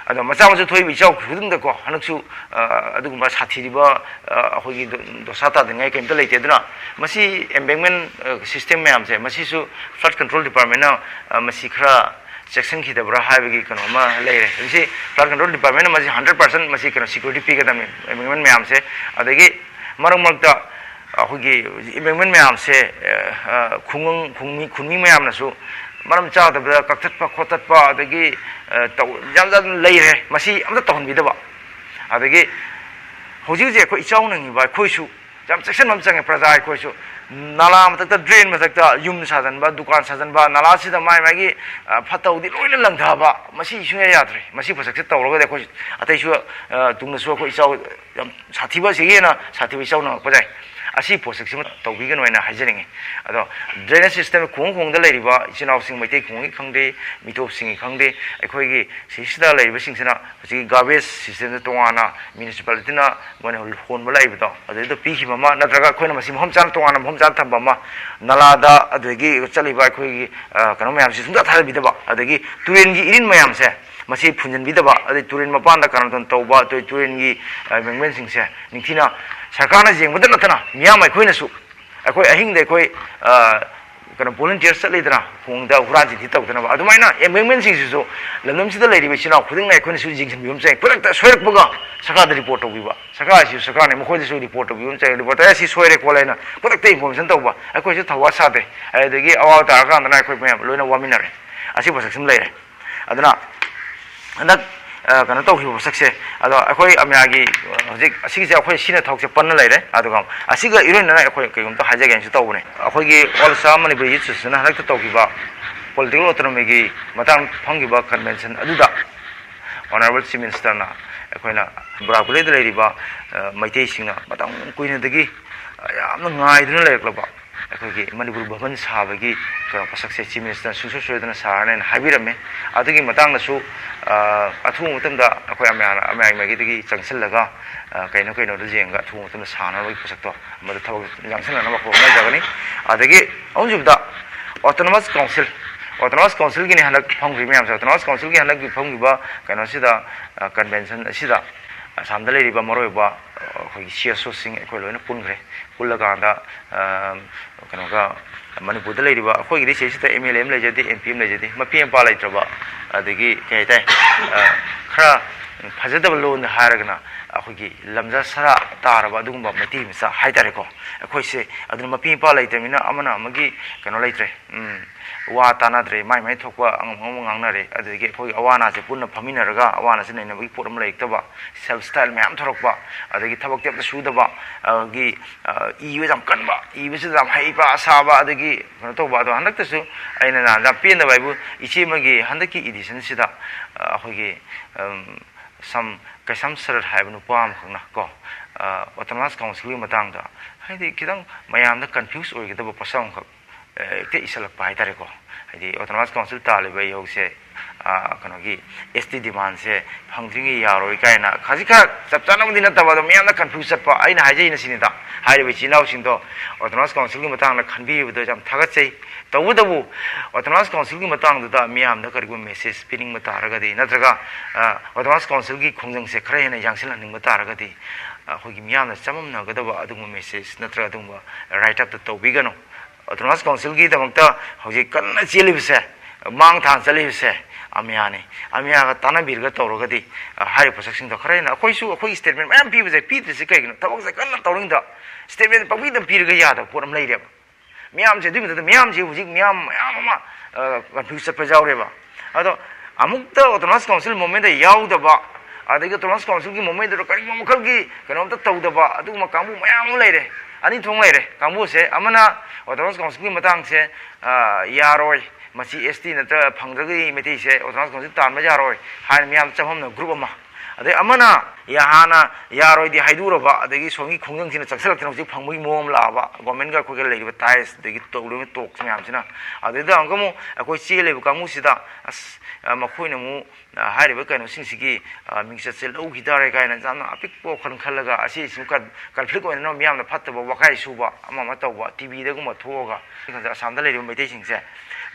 ꯑꯗꯣ ꯃꯆꯥ ꯃꯁꯨ ꯊꯣꯛꯏꯕ ꯏꯆꯥꯎ ꯈꯨꯗꯤꯡꯗꯀꯣ, ꯍꯟꯗꯛꯁꯨ, ꯑ, ꯑꯗꯨꯒꯨꯝꯕ ꯁꯥꯊꯤꯔꯤꯕ, ꯑ, ꯑꯩꯈꯣꯏꯒꯤ ꯗꯣ-, ꯗꯣꯁꯥ ꯇꯥꯗꯅꯤꯡꯉꯥꯏ ꯀꯩꯝꯇ ꯂꯩꯇꯦ꯫ ꯑꯗꯨꯅ ꯃꯁꯤ ꯑꯦꯝꯕꯦꯡꯃꯦꯟ, ꯑ, ꯁꯤꯁꯇꯦꯝ ꯃꯌꯥꯝꯁꯦ, ꯃꯁꯤꯁꯨ ꯐ꯭ꯂꯠ ꯀꯟꯇ꯭ꯔꯣꯜ ꯗꯤꯄꯥꯔꯠꯃꯦꯟꯅ, ꯑ, ꯃꯁꯤ ꯈꯔ ꯆꯦꯛꯁꯤꯟꯈꯤꯗꯕ꯭ꯔꯥ ꯍꯥꯏꯕꯒꯤ ꯀꯩꯅꯣ ꯑꯃ ꯂꯩꯔꯦ꯫ ꯍꯧꯖꯤꯛꯁꯤ ꯐ꯭ꯂꯠ ꯀꯟꯇ꯭ꯔꯣꯜ ꯗꯤꯄꯥꯔꯠꯃꯦꯟꯅ ꯃꯁꯤ ꯍꯟꯗ꯭ꯔꯦꯠ ꯄꯥꯔꯁꯦꯟ ꯃꯁꯤ ꯀꯩꯅꯣ ꯁꯤꯀ꯭ꯌꯨꯔꯤꯇꯤ ꯄꯤꯒꯗꯕꯅꯤ, ꯑꯦꯝꯕꯦꯡꯃꯦꯟ ꯃꯌꯥꯝꯁꯦ꯫ ꯑꯗꯒꯤ ꯃꯔꯛ ꯃꯔꯛꯇ ꯑꯩꯈꯣꯏꯒꯤ ꯑꯦꯝꯕꯦꯡꯃꯦꯟ ꯃꯌꯥꯝꯁꯦ, ꯑ, ꯑ, ꯈꯨꯡꯒꯪ, ꯈꯨꯡꯃꯤ, ꯈꯨꯟꯃꯤ ꯃꯌꯥꯝꯅꯁꯨ ꯃꯔꯝ ꯆꯥꯗꯕꯗ ꯀꯛꯊꯠꯄ ꯈꯣꯠꯇꯠꯄ, ꯑꯗꯒꯤ, ꯑ, ꯇꯧ-, ꯌꯥꯝ ꯌꯥꯝꯅ ꯂꯩꯔꯦ, ꯃꯁꯤ ꯑꯝꯇ ꯇꯧꯍꯟꯕꯤꯗꯕ꯫ ꯑꯗꯒꯤ ꯍꯧꯖꯤꯛ ꯍꯧꯖꯤꯛ ꯑꯩꯈꯣꯏ ꯏꯆꯥꯎ ꯅꯪꯉꯤꯕ ꯑꯩꯈꯣꯏꯁꯨ ꯌꯥꯝ ꯆꯦꯛꯁꯤꯟꯕ ꯑꯃ ꯆꯪꯉꯦ, ꯄ꯭ꯔꯖꯥ ꯑꯩꯈꯣꯏꯁꯨ꯫ ꯅꯥꯂꯥ ꯃꯊꯛꯇ, ꯗ꯭ꯔꯦꯟ ꯃꯊꯛꯇ ꯌꯨꯝ ꯁꯥꯖꯟꯕ, ꯗꯨꯀꯥꯟ ꯁꯥꯖꯟꯕ, ꯅꯥꯂꯥꯁꯤꯗ ꯃꯥꯏ ꯃꯥꯒꯤ, ꯑ, ꯐꯠꯇ ꯍꯥꯎꯗꯤ ꯂꯣꯏꯅ ꯂꯪꯊꯕ, ꯃꯁꯤ ꯁꯨꯡꯌꯥ ꯌꯥꯗ꯭ꯔꯦ꯫ ꯃꯁꯤ ꯄꯣꯠꯁꯛꯁꯦ ꯇꯧꯔꯒꯗꯤ ꯑꯩꯈꯣꯏ ꯑꯇꯩꯁꯨ, ꯑ, ꯇꯨꯡꯗꯁꯨ ꯑꯩꯈꯣꯏ ꯏꯆꯥꯎ ꯌꯥꯝ ꯁꯥꯊꯤꯕ, ꯑꯁꯤꯒꯤ ꯍꯦꯟꯅ ꯁꯥꯊꯤꯕ ꯏꯆꯥꯎ ꯅꯪꯉꯛꯄ ꯌꯥꯏ꯫ ꯑꯁꯤ ꯄꯣꯠꯁꯛꯁꯤꯃ ꯇꯧꯕꯤꯒꯅꯨ ꯍꯥꯏꯅ ꯍꯥꯏꯖꯅꯤꯡꯉꯤ꯫ ꯑꯗꯣ drainage system ꯈꯨꯡꯒꯪ ꯈꯨꯡꯒꯪꯗ ꯂꯩꯔꯤꯕ ꯏꯆꯤꯟ ꯏꯅꯥꯎꯁꯤꯡ, ꯃꯩꯇꯩ ꯈꯨꯡꯒꯪꯒꯤ ꯈꯪꯗꯦ, ꯃꯤꯇꯣꯞꯁꯤꯡꯒꯤ ꯈꯪꯗꯦ, ꯑꯩꯈꯣꯏꯒꯤ ꯁꯤꯁꯤꯗ ꯂꯩꯔꯤꯕꯁꯤꯡꯁꯤꯅ ꯍꯧꯖꯤꯛꯀꯤ garbage systemꯗ ꯇꯣꯉꯥꯟꯅ municipalityꯅ ꯃꯣꯏꯅ ꯍꯣꯟꯕ ꯂꯥꯛꯏꯕꯗꯣ, ꯑꯗꯨꯗ ꯄꯤꯈꯤꯕ ꯑꯃ, ꯅꯠꯇ꯭ꯔꯒ ꯑꯩꯈꯣꯏꯅ ꯃꯁꯤ ꯃꯐꯝ ꯆꯥꯅ, ꯇꯣꯉꯥꯟꯅ ꯃꯐꯝ ꯆꯥꯅ ꯊꯝꯕ ꯑꯃ, ꯅꯂꯥꯗ, ꯑꯗꯨꯗꯒꯤ ꯆꯠꯂꯤꯕ ꯑꯩꯈꯣꯏꯒꯤ, ꯑ, ꯀꯩꯅꯣ ꯃꯌꯥꯝꯁꯤ ꯁꯨꯡꯊꯥ ꯊꯥꯗꯕꯤꯗꯕ, ꯑꯗꯒꯤ ꯇꯨꯔꯦꯟꯒꯤ ꯏꯔꯤꯟ ꯃꯌꯥꯝꯁꯦ ꯃꯁꯤ ꯐꯨꯟꯖꯤꯟꯕꯤꯗꯕ, ꯑꯗꯩ ꯇꯨꯔꯦꯟ ꯃꯄꯥꯟꯗ ꯀꯔꯟ ꯇꯧꯕ, ꯑꯗꯩ ꯇꯨꯔꯦꯟꯒꯤ, ꯑ, ꯃꯦꯡꯕ꯭ꯔꯦꯟꯁꯤꯡꯁꯦ ꯅꯤꯡꯊꯤꯅ ꯁꯔꯀꯥꯔꯅ ꯌꯦꯡꯕꯗ ꯅꯠꯇꯅ ꯃꯤꯌꯥꯝ ꯑꯩꯈꯣꯏꯅꯁꯨ, ꯑꯩꯈꯣꯏ ꯑꯍꯤꯡꯗ ꯑꯩꯈꯣꯏ, ꯑ, ꯀꯩꯅꯣ, volunteer ꯆꯠꯂꯤꯗꯅ, ꯈꯣꯡꯗ ꯍꯨꯔꯥꯟ ꯆꯤꯟꯊꯤ ꯇꯧꯗꯅꯕ, ꯑꯗꯨꯃꯥꯏꯅ embankmentꯁꯤꯡꯁꯤꯁꯨ ꯂꯝꯗꯝꯁꯤꯗ ꯂꯩꯔꯤꯕ ꯏꯆꯤꯟ ꯏꯅꯥꯎ ꯈꯨꯗꯤꯡꯃꯛ ꯑꯩꯈꯣꯏꯅꯁꯨ ꯌꯦꯡꯁꯤꯟꯕꯤꯕ ꯑꯃ ꯆꯪꯉꯤ꯫ ꯈꯨꯗꯛꯇ ꯁꯣꯏꯔꯛꯄꯒ ꯁꯔꯀꯥꯔꯗ report ꯇꯧꯕꯤꯕ, ꯁꯔꯀꯥꯔ ꯑꯁꯤꯁꯨ ꯁꯔꯀꯥꯔꯅꯤ, ꯃꯈꯣꯏꯗꯁꯨ report ꯇꯧꯕꯤꯕ ꯑꯃ ꯆꯪꯉꯤ꯫ Report ꯇꯧꯔꯦ, "ꯁꯤ ꯁꯣꯏꯔꯦ ꯈꯣꯠꯂꯦ" ꯍꯥꯏꯅ ꯈꯨꯗꯛꯇ information ꯇꯧꯕ, ꯑꯩꯈꯣꯏꯁꯨ ꯊꯧꯋꯥ ꯁꯥꯗꯦ꯫ ꯑꯗꯨꯗꯒꯤ ꯑꯋꯥꯕ ꯇꯥꯔꯀꯥꯟꯗꯅ ꯑꯩꯈꯣꯏ ꯃꯌꯥꯝ ꯂꯣꯏꯅ ꯋꯥꯃꯤꯟꯅꯔꯦ꯫ ꯑꯁꯤ ꯄꯣꯠꯁꯛꯁꯤꯃ ꯂꯩꯔꯦ꯫ ꯑꯗꯨꯅ ꯍꯟꯗꯛ, ꯑ, ꯀꯩꯅꯣ ꯇꯧꯈꯤꯕ ꯄꯣꯠꯁꯛꯁꯦ, ꯑꯗꯣ ꯑꯩꯈꯣꯏ ꯑꯃꯌꯥꯒꯤ, ꯑ, ꯍꯧꯖꯤꯛ ꯑꯁꯤꯒꯤꯁꯦ ꯑꯩꯈꯣꯏ ꯁꯤꯅ ꯊꯕꯛꯁꯦ ꯄꯟꯅ ꯂꯩꯔꯦ꯫ ꯑꯗꯨꯒ ꯑꯁꯤꯒ ꯏꯔꯣꯏꯅꯅ ꯑꯩꯈꯣꯏ ꯀꯩꯒꯨꯝꯇ ꯍꯥꯏꯖꯒꯦꯅꯁꯨ ꯇꯧꯕꯅꯦ꯫ ꯑꯩꯈꯣꯏꯒꯤ All Assam Manipuri Youth Associationꯅ ꯍꯟꯗꯛꯇ ꯇꯧꯈꯤꯕ political autonomyꯒꯤ ꯃꯇꯥꯡ ꯐꯝꯈꯤꯕ convention ꯑꯗꯨꯗ Honourable Chief Ministerꯅ ꯑꯩꯈꯣꯏꯅ ꯕꯔꯥꯛ ꯚꯦꯂꯤꯗ ꯂꯩꯔꯤꯕ, ꯑ, ꯃꯩꯇꯩꯁꯤꯡꯅ ꯃꯇꯝ ꯀꯨꯏꯅꯗꯒꯤ, ꯑ, ꯌꯥꯝꯅ ꯉꯥꯏꯗꯨꯅ ꯂꯩꯔꯛꯂꯕ ꯑꯩꯈꯣꯏꯒꯤ ꯃꯅꯤꯄꯨꯔ ꯚꯕꯟ ꯁꯥꯕꯒꯤ ꯀꯩꯅꯣ ꯄꯣꯠꯁꯛꯁꯦ Chief Ministerꯅ ꯁꯨꯡꯁꯣꯏ ꯁꯣꯏꯗꯅ ꯁꯥꯔꯅꯦꯅ ꯍꯥꯏꯕꯤꯔꯝꯃꯦ꯫ ꯑꯗꯨꯒꯤ ꯃꯇꯥꯡꯗꯁꯨ, ꯑ, ꯑꯊꯨꯕ ꯃꯇꯝꯗ ꯑꯩꯈꯣꯏ ꯑꯃꯌꯥꯝꯅ, ꯑꯃꯌꯥꯝ ꯃꯥꯏꯀꯩꯗꯒꯤ ꯆꯪꯁꯤꯜꯂꯒ, ꯑ, ꯀꯩꯅꯣ ꯀꯩꯅꯣꯗꯣ ꯌꯦꯡꯉꯒ ꯑꯊꯨꯕ ꯃꯇꯝꯗ ꯁꯥꯅꯕꯒꯤ ꯄꯣꯠꯁꯛꯇꯣ ꯃꯗꯨ ꯊꯕꯛ ꯌꯥꯡꯁꯤꯟꯅꯅꯕ ꯑꯩꯈꯣꯏ ꯍꯣꯠꯅꯖꯒꯅꯤ꯫ ꯑꯗꯒꯤ ꯑꯍꯨꯝꯁꯨꯕꯗ Autonomous Council, Autonomous Councilꯒꯤꯅꯤ ꯍꯟꯗꯛ ꯐꯝꯈ꯭ꯔꯤꯕ ꯃꯌꯥꯝꯁꯦ꯫ Autonomous Councilꯒꯤ ꯍꯟꯗꯛꯀꯤ ꯐꯝꯈꯤꯕ ꯀꯩꯅꯣꯁꯤꯗ, ꯑ, convention ꯑꯁꯤꯗ ꯑꯁꯥꯝꯗ ꯂꯩꯔꯤꯕ ꯃꯔꯨꯑꯣꯏꯕ, ꯑ, ꯑꯩꯈꯣꯏꯒꯤ CSOꯁꯤꯡ ꯑꯩꯈꯣꯏ ꯂꯣꯏꯅ ꯄꯨꯟꯈ꯭ꯔꯦ꯫ ꯄꯨꯜꯂꯀꯥꯟꯗ, ꯑ, ꯀꯩꯅꯣꯒ ꯃꯅꯤꯄꯨꯔꯗ ꯂꯩꯔꯤꯕ ꯑꯩꯈꯣꯏꯒꯤꯗꯤ ꯁꯤꯁꯤꯗ MLA ꯑꯃ ꯂꯩꯖꯗꯦ, MP ꯑꯃ ꯂꯩꯖꯗꯦ, ꯃꯄꯤ ꯃꯄꯥ ꯂꯩꯇ꯭ꯔꯕ, ꯑꯗꯒꯤ ꯀꯩ ꯍꯥꯏꯇꯥꯔꯦ, ꯑ, ꯈꯔ ꯐꯖꯗꯕ ꯂꯣꯟꯗ ꯍꯥꯏꯔꯒꯅ ꯑꯩꯈꯣꯏꯒꯤ ꯂꯝꯖꯥ ꯁꯔꯥ ꯇꯥꯔꯕ ꯑꯗꯨꯒꯨꯝꯕ ꯃꯩꯇꯩ ꯃꯆꯥ ꯍꯥꯏꯇꯥꯔꯦꯀꯣ꯫ ꯑꯩꯈꯣꯏꯁꯦ ꯑꯗꯨꯅ ꯃꯄꯤ ꯃꯄꯥ ꯂꯩꯇ꯭ꯔꯕꯅꯤꯅ ꯑꯃꯅ ꯑꯃꯒꯤ ꯀꯩꯅꯣ ꯂꯩꯇ꯭ꯔꯦ, ꯎꯝ, ꯋꯥ ꯇꯥꯅꯗ꯭ꯔꯦ, ꯃꯥꯏ ꯃꯥꯏ ꯊꯣꯛꯄ ꯑꯉꯝ ꯑꯉꯝꯕ ꯉꯥꯡꯅꯔꯦ꯫ ꯑꯗꯨꯗꯒꯤ ꯑꯩꯈꯣꯏꯒꯤ ꯑꯋꯥ ꯑꯅꯥꯁꯦ ꯄꯨꯟꯅ ꯐꯝꯃꯤꯟꯅꯔꯒ ꯑꯋꯥ ꯑꯅꯥꯁꯦ ꯅꯩꯅꯕꯒꯤ ꯄꯣꯠ ꯑꯃ ꯂꯩꯔꯛꯇꯕ, self style ꯃꯌꯥꯝ ꯊꯣꯔꯛꯄ, ꯑꯗꯒꯤ ꯊꯕꯛꯇꯤ ꯑꯝꯇ ꯁꯨꯗꯕ, ꯑꯗꯒꯤ, ꯑ, ꯏꯕ ꯌꯥꯝ ꯀꯟꯕ, ꯏꯕꯁꯤꯗ ꯌꯥꯝ ꯍꯩꯕ ꯁꯥꯕ, ꯑꯗꯒꯤ ꯀꯩꯅꯣ ꯇꯧꯕ꯫ ꯑꯗꯣ ꯍꯟꯗꯛꯇꯁꯨ ꯑꯩꯅ ꯅꯍꯥꯟ ꯌꯥꯝ ꯄꯦꯟꯗꯕ ꯍꯥꯏꯕꯨ, ꯏꯆꯦ ꯑꯃꯒꯤ ꯍꯟꯗꯛꯀꯤ editionꯁꯤꯗ, ꯑ, ꯑꯩꯈꯣꯏꯒꯤ, ꯑꯝ, ꯁꯝ ꯀꯩꯁꯥꯝ ꯁꯔꯠ ꯍꯥꯏꯕ ꯅꯨꯄꯥ ꯑꯃꯈꯛꯅ ꯀꯣ, ꯑ, autonomous councilꯒꯤ ꯃꯇꯥꯡꯗ ꯍꯥꯏꯗꯤ ꯈꯤꯇꯪ ꯃꯌꯥꯝꯗ confuse ꯑꯣꯏꯒꯗꯕ ꯄꯣꯠꯁꯛ ꯑꯃꯈꯛ, ꯑ, ꯍꯦꯛꯇ ꯏꯁꯜꯂꯛꯄ ꯍꯥꯏꯇꯥꯔꯦꯀꯣ꯫ ꯍꯥꯏꯗꯤ autonomous council ꯇꯥꯜꯂꯤꯕ ꯑꯩ ꯍꯧꯖꯤꯛꯁꯦ, ꯑ, ꯀꯩꯅꯣꯒꯤ S T demandꯁꯦ ꯐꯪꯗ꯭ꯔꯤꯉꯩ ꯌꯥꯔꯣꯏ ꯀꯥꯏꯅ ꯈꯖꯤꯛ ꯈꯔ ꯆꯞ ꯆꯥꯅꯕꯨꯗꯤ ꯅꯠꯇꯕ, ꯑꯗꯣ ꯃꯌꯥꯝꯅ confuse ꯆꯠꯄ ꯑꯩꯅ ꯍꯥꯏꯖꯩꯅ ꯁꯤꯅꯤꯗ꯫ ꯍꯥꯏꯔꯤꯕ ꯏꯆꯤꯜ ꯏꯅꯥꯎꯁꯤꯡꯗꯣ autonomous councilꯒꯤ ꯃꯇꯥꯡꯗ ꯈꯟꯕꯤꯔꯤꯕꯗꯣ ꯌꯥꯝ ꯊꯥꯒꯠꯆꯩ꯫ ꯇꯧꯕꯇꯕꯨ autonomous councilꯒꯤ ꯃꯇꯥꯡꯗꯨꯗ ꯃꯤꯌꯥꯝꯗ ꯀꯔꯤꯒꯨꯝꯕ message ꯄꯤꯅꯤꯡꯕ ꯇꯥꯔꯒꯗꯤ, ꯅꯠꯇ꯭ꯔꯒ, ꯑ, autonomous councilꯒꯤ ꯈꯣꯡꯖꯪꯁꯦ ꯈꯔ ꯍꯦꯟꯅ ꯌꯥꯡꯁꯤꯜꯍꯟꯅꯤꯡꯕ ꯇꯥꯔꯒꯗꯤ, ꯑꯩꯈꯣꯏꯒꯤ ꯃꯤꯌꯥꯝꯅ ꯆꯃꯝꯅꯒꯗꯕ ꯑꯗꯨꯒꯨꯝꯕ message ꯅꯠꯇ꯭ꯔꯒ ꯑꯗꯨꯒꯨꯝꯕ write upꯇ ꯇꯧꯕꯤꯒꯅꯨ꯫ Autonomous councilꯒꯤꯗꯃꯛꯇ ꯍꯧꯖꯤꯛ ꯀꯟꯅ ꯆꯦꯜꯂꯤꯕꯁꯦ, ꯃꯥꯡ ꯊꯥꯅ ꯆꯠꯂꯤꯕꯁꯦ ꯑꯃꯤꯌꯥꯅꯤ꯫ ꯑꯃꯤꯌꯥꯒ ꯇꯥꯟꯅꯕꯤꯔꯒ ꯇꯧꯔꯒꯗꯤ, ꯑ, ꯍꯥꯏꯔꯤꯕ ꯄꯣꯠꯁꯛꯁꯤꯡꯗꯣ ꯈꯔ ꯍꯦꯟꯅ, ꯑꯩꯈꯣꯏꯁꯨ ꯑꯩꯈꯣꯏꯒꯤ statement ꯃꯌꯥꯝ ꯄꯤꯕꯁꯦ ꯄꯤꯗ꯭ꯔꯤꯁꯦ ꯀꯩꯒꯤꯅꯣ? ꯊꯕꯛꯁꯦ ꯀꯟꯅ ꯇꯧꯔꯤꯉꯩꯗ statement ꯄꯪꯄꯤꯗ ꯄꯤꯔꯒ ꯌꯥꯗꯕ ꯄꯣꯠ ꯑꯃ ꯂꯩꯔꯦꯕ꯫ ꯃꯤꯌꯥꯝꯁꯦ ꯑꯗꯨꯒꯤ ꯃꯊꯛꯇ ꯃꯤꯌꯥꯝꯁꯦ ꯍꯧꯖꯤꯛ ꯃꯤꯌꯥꯝ ꯃꯌꯥꯝ ꯑꯃ, ꯑ, confuse ꯆꯠꯄ ꯌꯥꯎꯔꯦꯕ꯫ ꯑꯗꯣ ꯑꯃꯨꯛꯇ autonomous council movementꯇ ꯌꯥꯎꯗꯕ, ꯑꯗꯒꯤ autonomous councilꯒꯤ movementꯇꯨꯗ ꯀꯔꯤꯒꯨꯝꯕ ꯃꯈꯜꯒꯤ ꯀꯩꯅꯣꯝꯇ ꯇꯧꯗꯕ ꯑꯗꯨꯒꯨꯝꯕ ꯀꯥꯡꯕꯨ ꯃꯌꯥꯝ ꯑꯃ ꯂꯩꯔꯦ꯫ ꯑꯅꯤ ꯊꯣꯛꯅ ꯂꯩꯔꯦ ꯀꯥꯡꯕꯨꯁꯦ꯫ ꯑꯃꯅ autonomous councilꯒꯤ ꯃꯇꯥꯡꯁꯦ, ꯑ, ꯌꯥꯔꯣꯏ, ꯃꯁꯤ S T ꯅꯠꯇ꯭ꯔ ꯐꯪꯗ꯭ꯔꯒꯗꯤ ꯃꯩꯇꯩꯁꯦ autonomous council ꯇꯥꯟꯕ ꯌꯥꯔꯣꯏ ꯍꯥꯏꯅ ꯃꯤꯌꯥꯝ ꯆꯪꯐꯝꯅ group ꯑꯃ꯫ ꯑꯗꯩ ꯑꯃꯅ ꯌꯥ-, ꯍꯥꯟꯅ ꯌꯥꯔꯣꯏꯗꯤ ꯍꯥꯏꯗꯣꯛꯎꯔꯕ, ꯑꯗꯒꯤ ꯁꯣꯝꯒꯤ ꯈꯣꯡꯖꯪꯁꯤꯅ ꯆꯪꯁꯤꯜꯂꯛꯇꯅ ꯍꯧꯖꯤꯛ ꯐꯪꯕꯒꯤ ꯃꯑꯣꯡ ꯑꯃ ꯂꯥꯛꯑꯕ, governmentꯒ ꯑꯩꯈꯣꯏꯒ ꯂꯩꯔꯤꯕ ties ꯑꯗꯒꯤ ꯇꯧꯔꯤꯕ talks ꯃꯌꯥꯝꯁꯤꯅ꯫ ꯑꯗꯨꯗ ꯑꯃꯨꯛꯀ ꯑꯃꯨꯛ ꯑꯩꯈꯣꯏ ꯆꯦꯜꯂꯤꯕ ꯀꯥꯡꯕꯨꯁꯤꯗ, ꯑꯁ, ꯑ, ꯃꯈꯣꯏꯅ ꯑꯃꯨꯛ, ꯑ, ꯍꯥꯏꯔꯤꯕ ꯀꯩꯅꯣꯁꯤꯡꯁꯤꯒꯤ, ꯑ, ꯃꯤꯡꯆꯠꯁꯦ ꯂꯧꯈꯤ ꯇꯥꯔꯦ ꯀꯥꯏꯅ ꯌꯥꯝꯅ ꯑꯄꯤꯛꯄ ꯋꯥꯈꯜ ꯈꯜꯂꯒ ꯑꯁꯤꯁꯨ ꯀꯟ-, conflict ꯑꯣꯏꯅꯅꯕ ꯃꯤꯌꯥꯝꯅ ꯐꯠꯇꯕ ꯋꯥꯈꯥꯏ ꯁꯨꯕ ꯑꯃ ꯑꯃ ꯇꯧꯕ, TVꯗꯒꯨꯝꯕ ꯊꯣꯛꯑꯒ ꯑꯁꯥꯝꯗ ꯂꯩꯔꯤꯕ ꯃꯩꯇꯩꯁꯤꯡꯁꯦ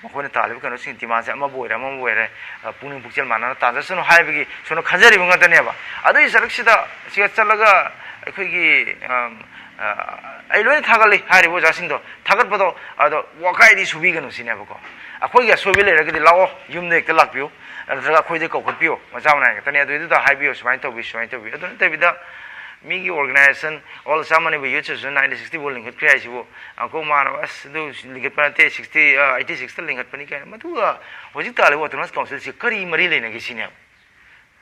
ꯃꯈꯣꯏꯅ ꯇꯥꯜꯂꯤꯕ ꯀꯩꯅꯣꯁꯤꯡ demandꯁꯦ ꯑꯃꯕꯨ ꯑꯣꯏꯔꯦ ꯑꯃꯕꯨ ꯑꯣꯏꯔꯦ, ꯑ, ꯄꯨꯛꯅꯤꯡ ꯄꯨꯛꯆꯦꯜ ꯃꯥꯟꯅꯅ ꯇꯥꯟꯖꯁꯅꯨ ꯍꯥꯏꯕꯒꯤ ꯁꯣꯝꯗ ꯈꯟꯖꯔꯤꯕ ꯉꯥꯛꯇꯅꯦꯕ꯫ ꯑꯗꯨꯒꯤ ꯁꯔꯨꯛꯁꯤꯗ ꯁꯤꯗ ꯆꯠꯂꯒ ꯑꯩꯈꯣꯏꯒꯤ, ꯑꯝ, ꯑ, ꯑꯩ ꯂꯣꯏꯅ ꯊꯥꯒꯠꯂꯤ ꯍꯥꯏꯔꯤꯕ ꯑꯣꯖꯥꯁꯤꯡꯗꯣ, ꯊꯥꯒꯠꯄꯗꯣ ꯑꯗꯣ ꯋꯥꯀꯥꯏꯗꯤ ꯁꯨꯕꯤꯒꯅꯨ ꯁꯤꯅꯦꯕꯀꯣ꯫ ꯑꯩꯈꯣꯏꯒꯤ ꯑꯁꯣꯏꯕ ꯂꯩꯔꯒꯗꯤ ꯂꯥꯛꯑꯣ, ꯌꯨꯝꯗ ꯍꯦꯛꯇ ꯂꯥꯛꯄꯤꯌꯨ, ꯅꯠꯇ꯭ꯔꯒ ꯑꯩꯈꯣꯏꯗ ꯀꯧꯈꯠꯄꯤꯌꯨ, ꯃꯆꯥ ꯃꯅꯥꯏ ꯉꯥꯛꯇꯅꯦ꯫ ꯑꯗꯨꯏꯗꯨꯗ ꯍꯥꯏꯕꯤꯌꯨ, ꯁꯨꯃꯥꯏꯅ ꯇꯧꯕꯤ, ꯁꯨꯃꯥꯏꯅ ꯇꯧꯕꯤ꯫ ꯑꯗꯨ ꯅꯠꯇꯕꯤꯗ ꯃꯤꯒꯤ organization All Assam Manipur Youth Association nineteen sixty ꯐꯥꯎ ꯂꯤꯡꯈꯠꯈ꯭ꯔꯦ ꯍꯥꯏꯁꯤꯕꯨ, ꯑꯩꯈꯣꯏ ꯃꯥꯅ ꯑꯁ ꯑꯗꯨ ꯂꯤꯡꯈꯠꯄ ꯅꯠꯇꯦ, sixty, ꯑ, eighty sixꯇ ꯂꯤꯡꯈꯠꯄꯅꯤ ꯀꯥꯏꯅ꯫ ꯃꯗꯨꯒ ꯍꯧꯖꯤꯛ ꯇꯥꯜꯂꯤꯕ autonomous councilꯁꯤ ꯀꯔꯤ ꯃꯔꯤ ꯂꯩꯅꯒꯦ ꯁꯤꯅꯦꯕ꯫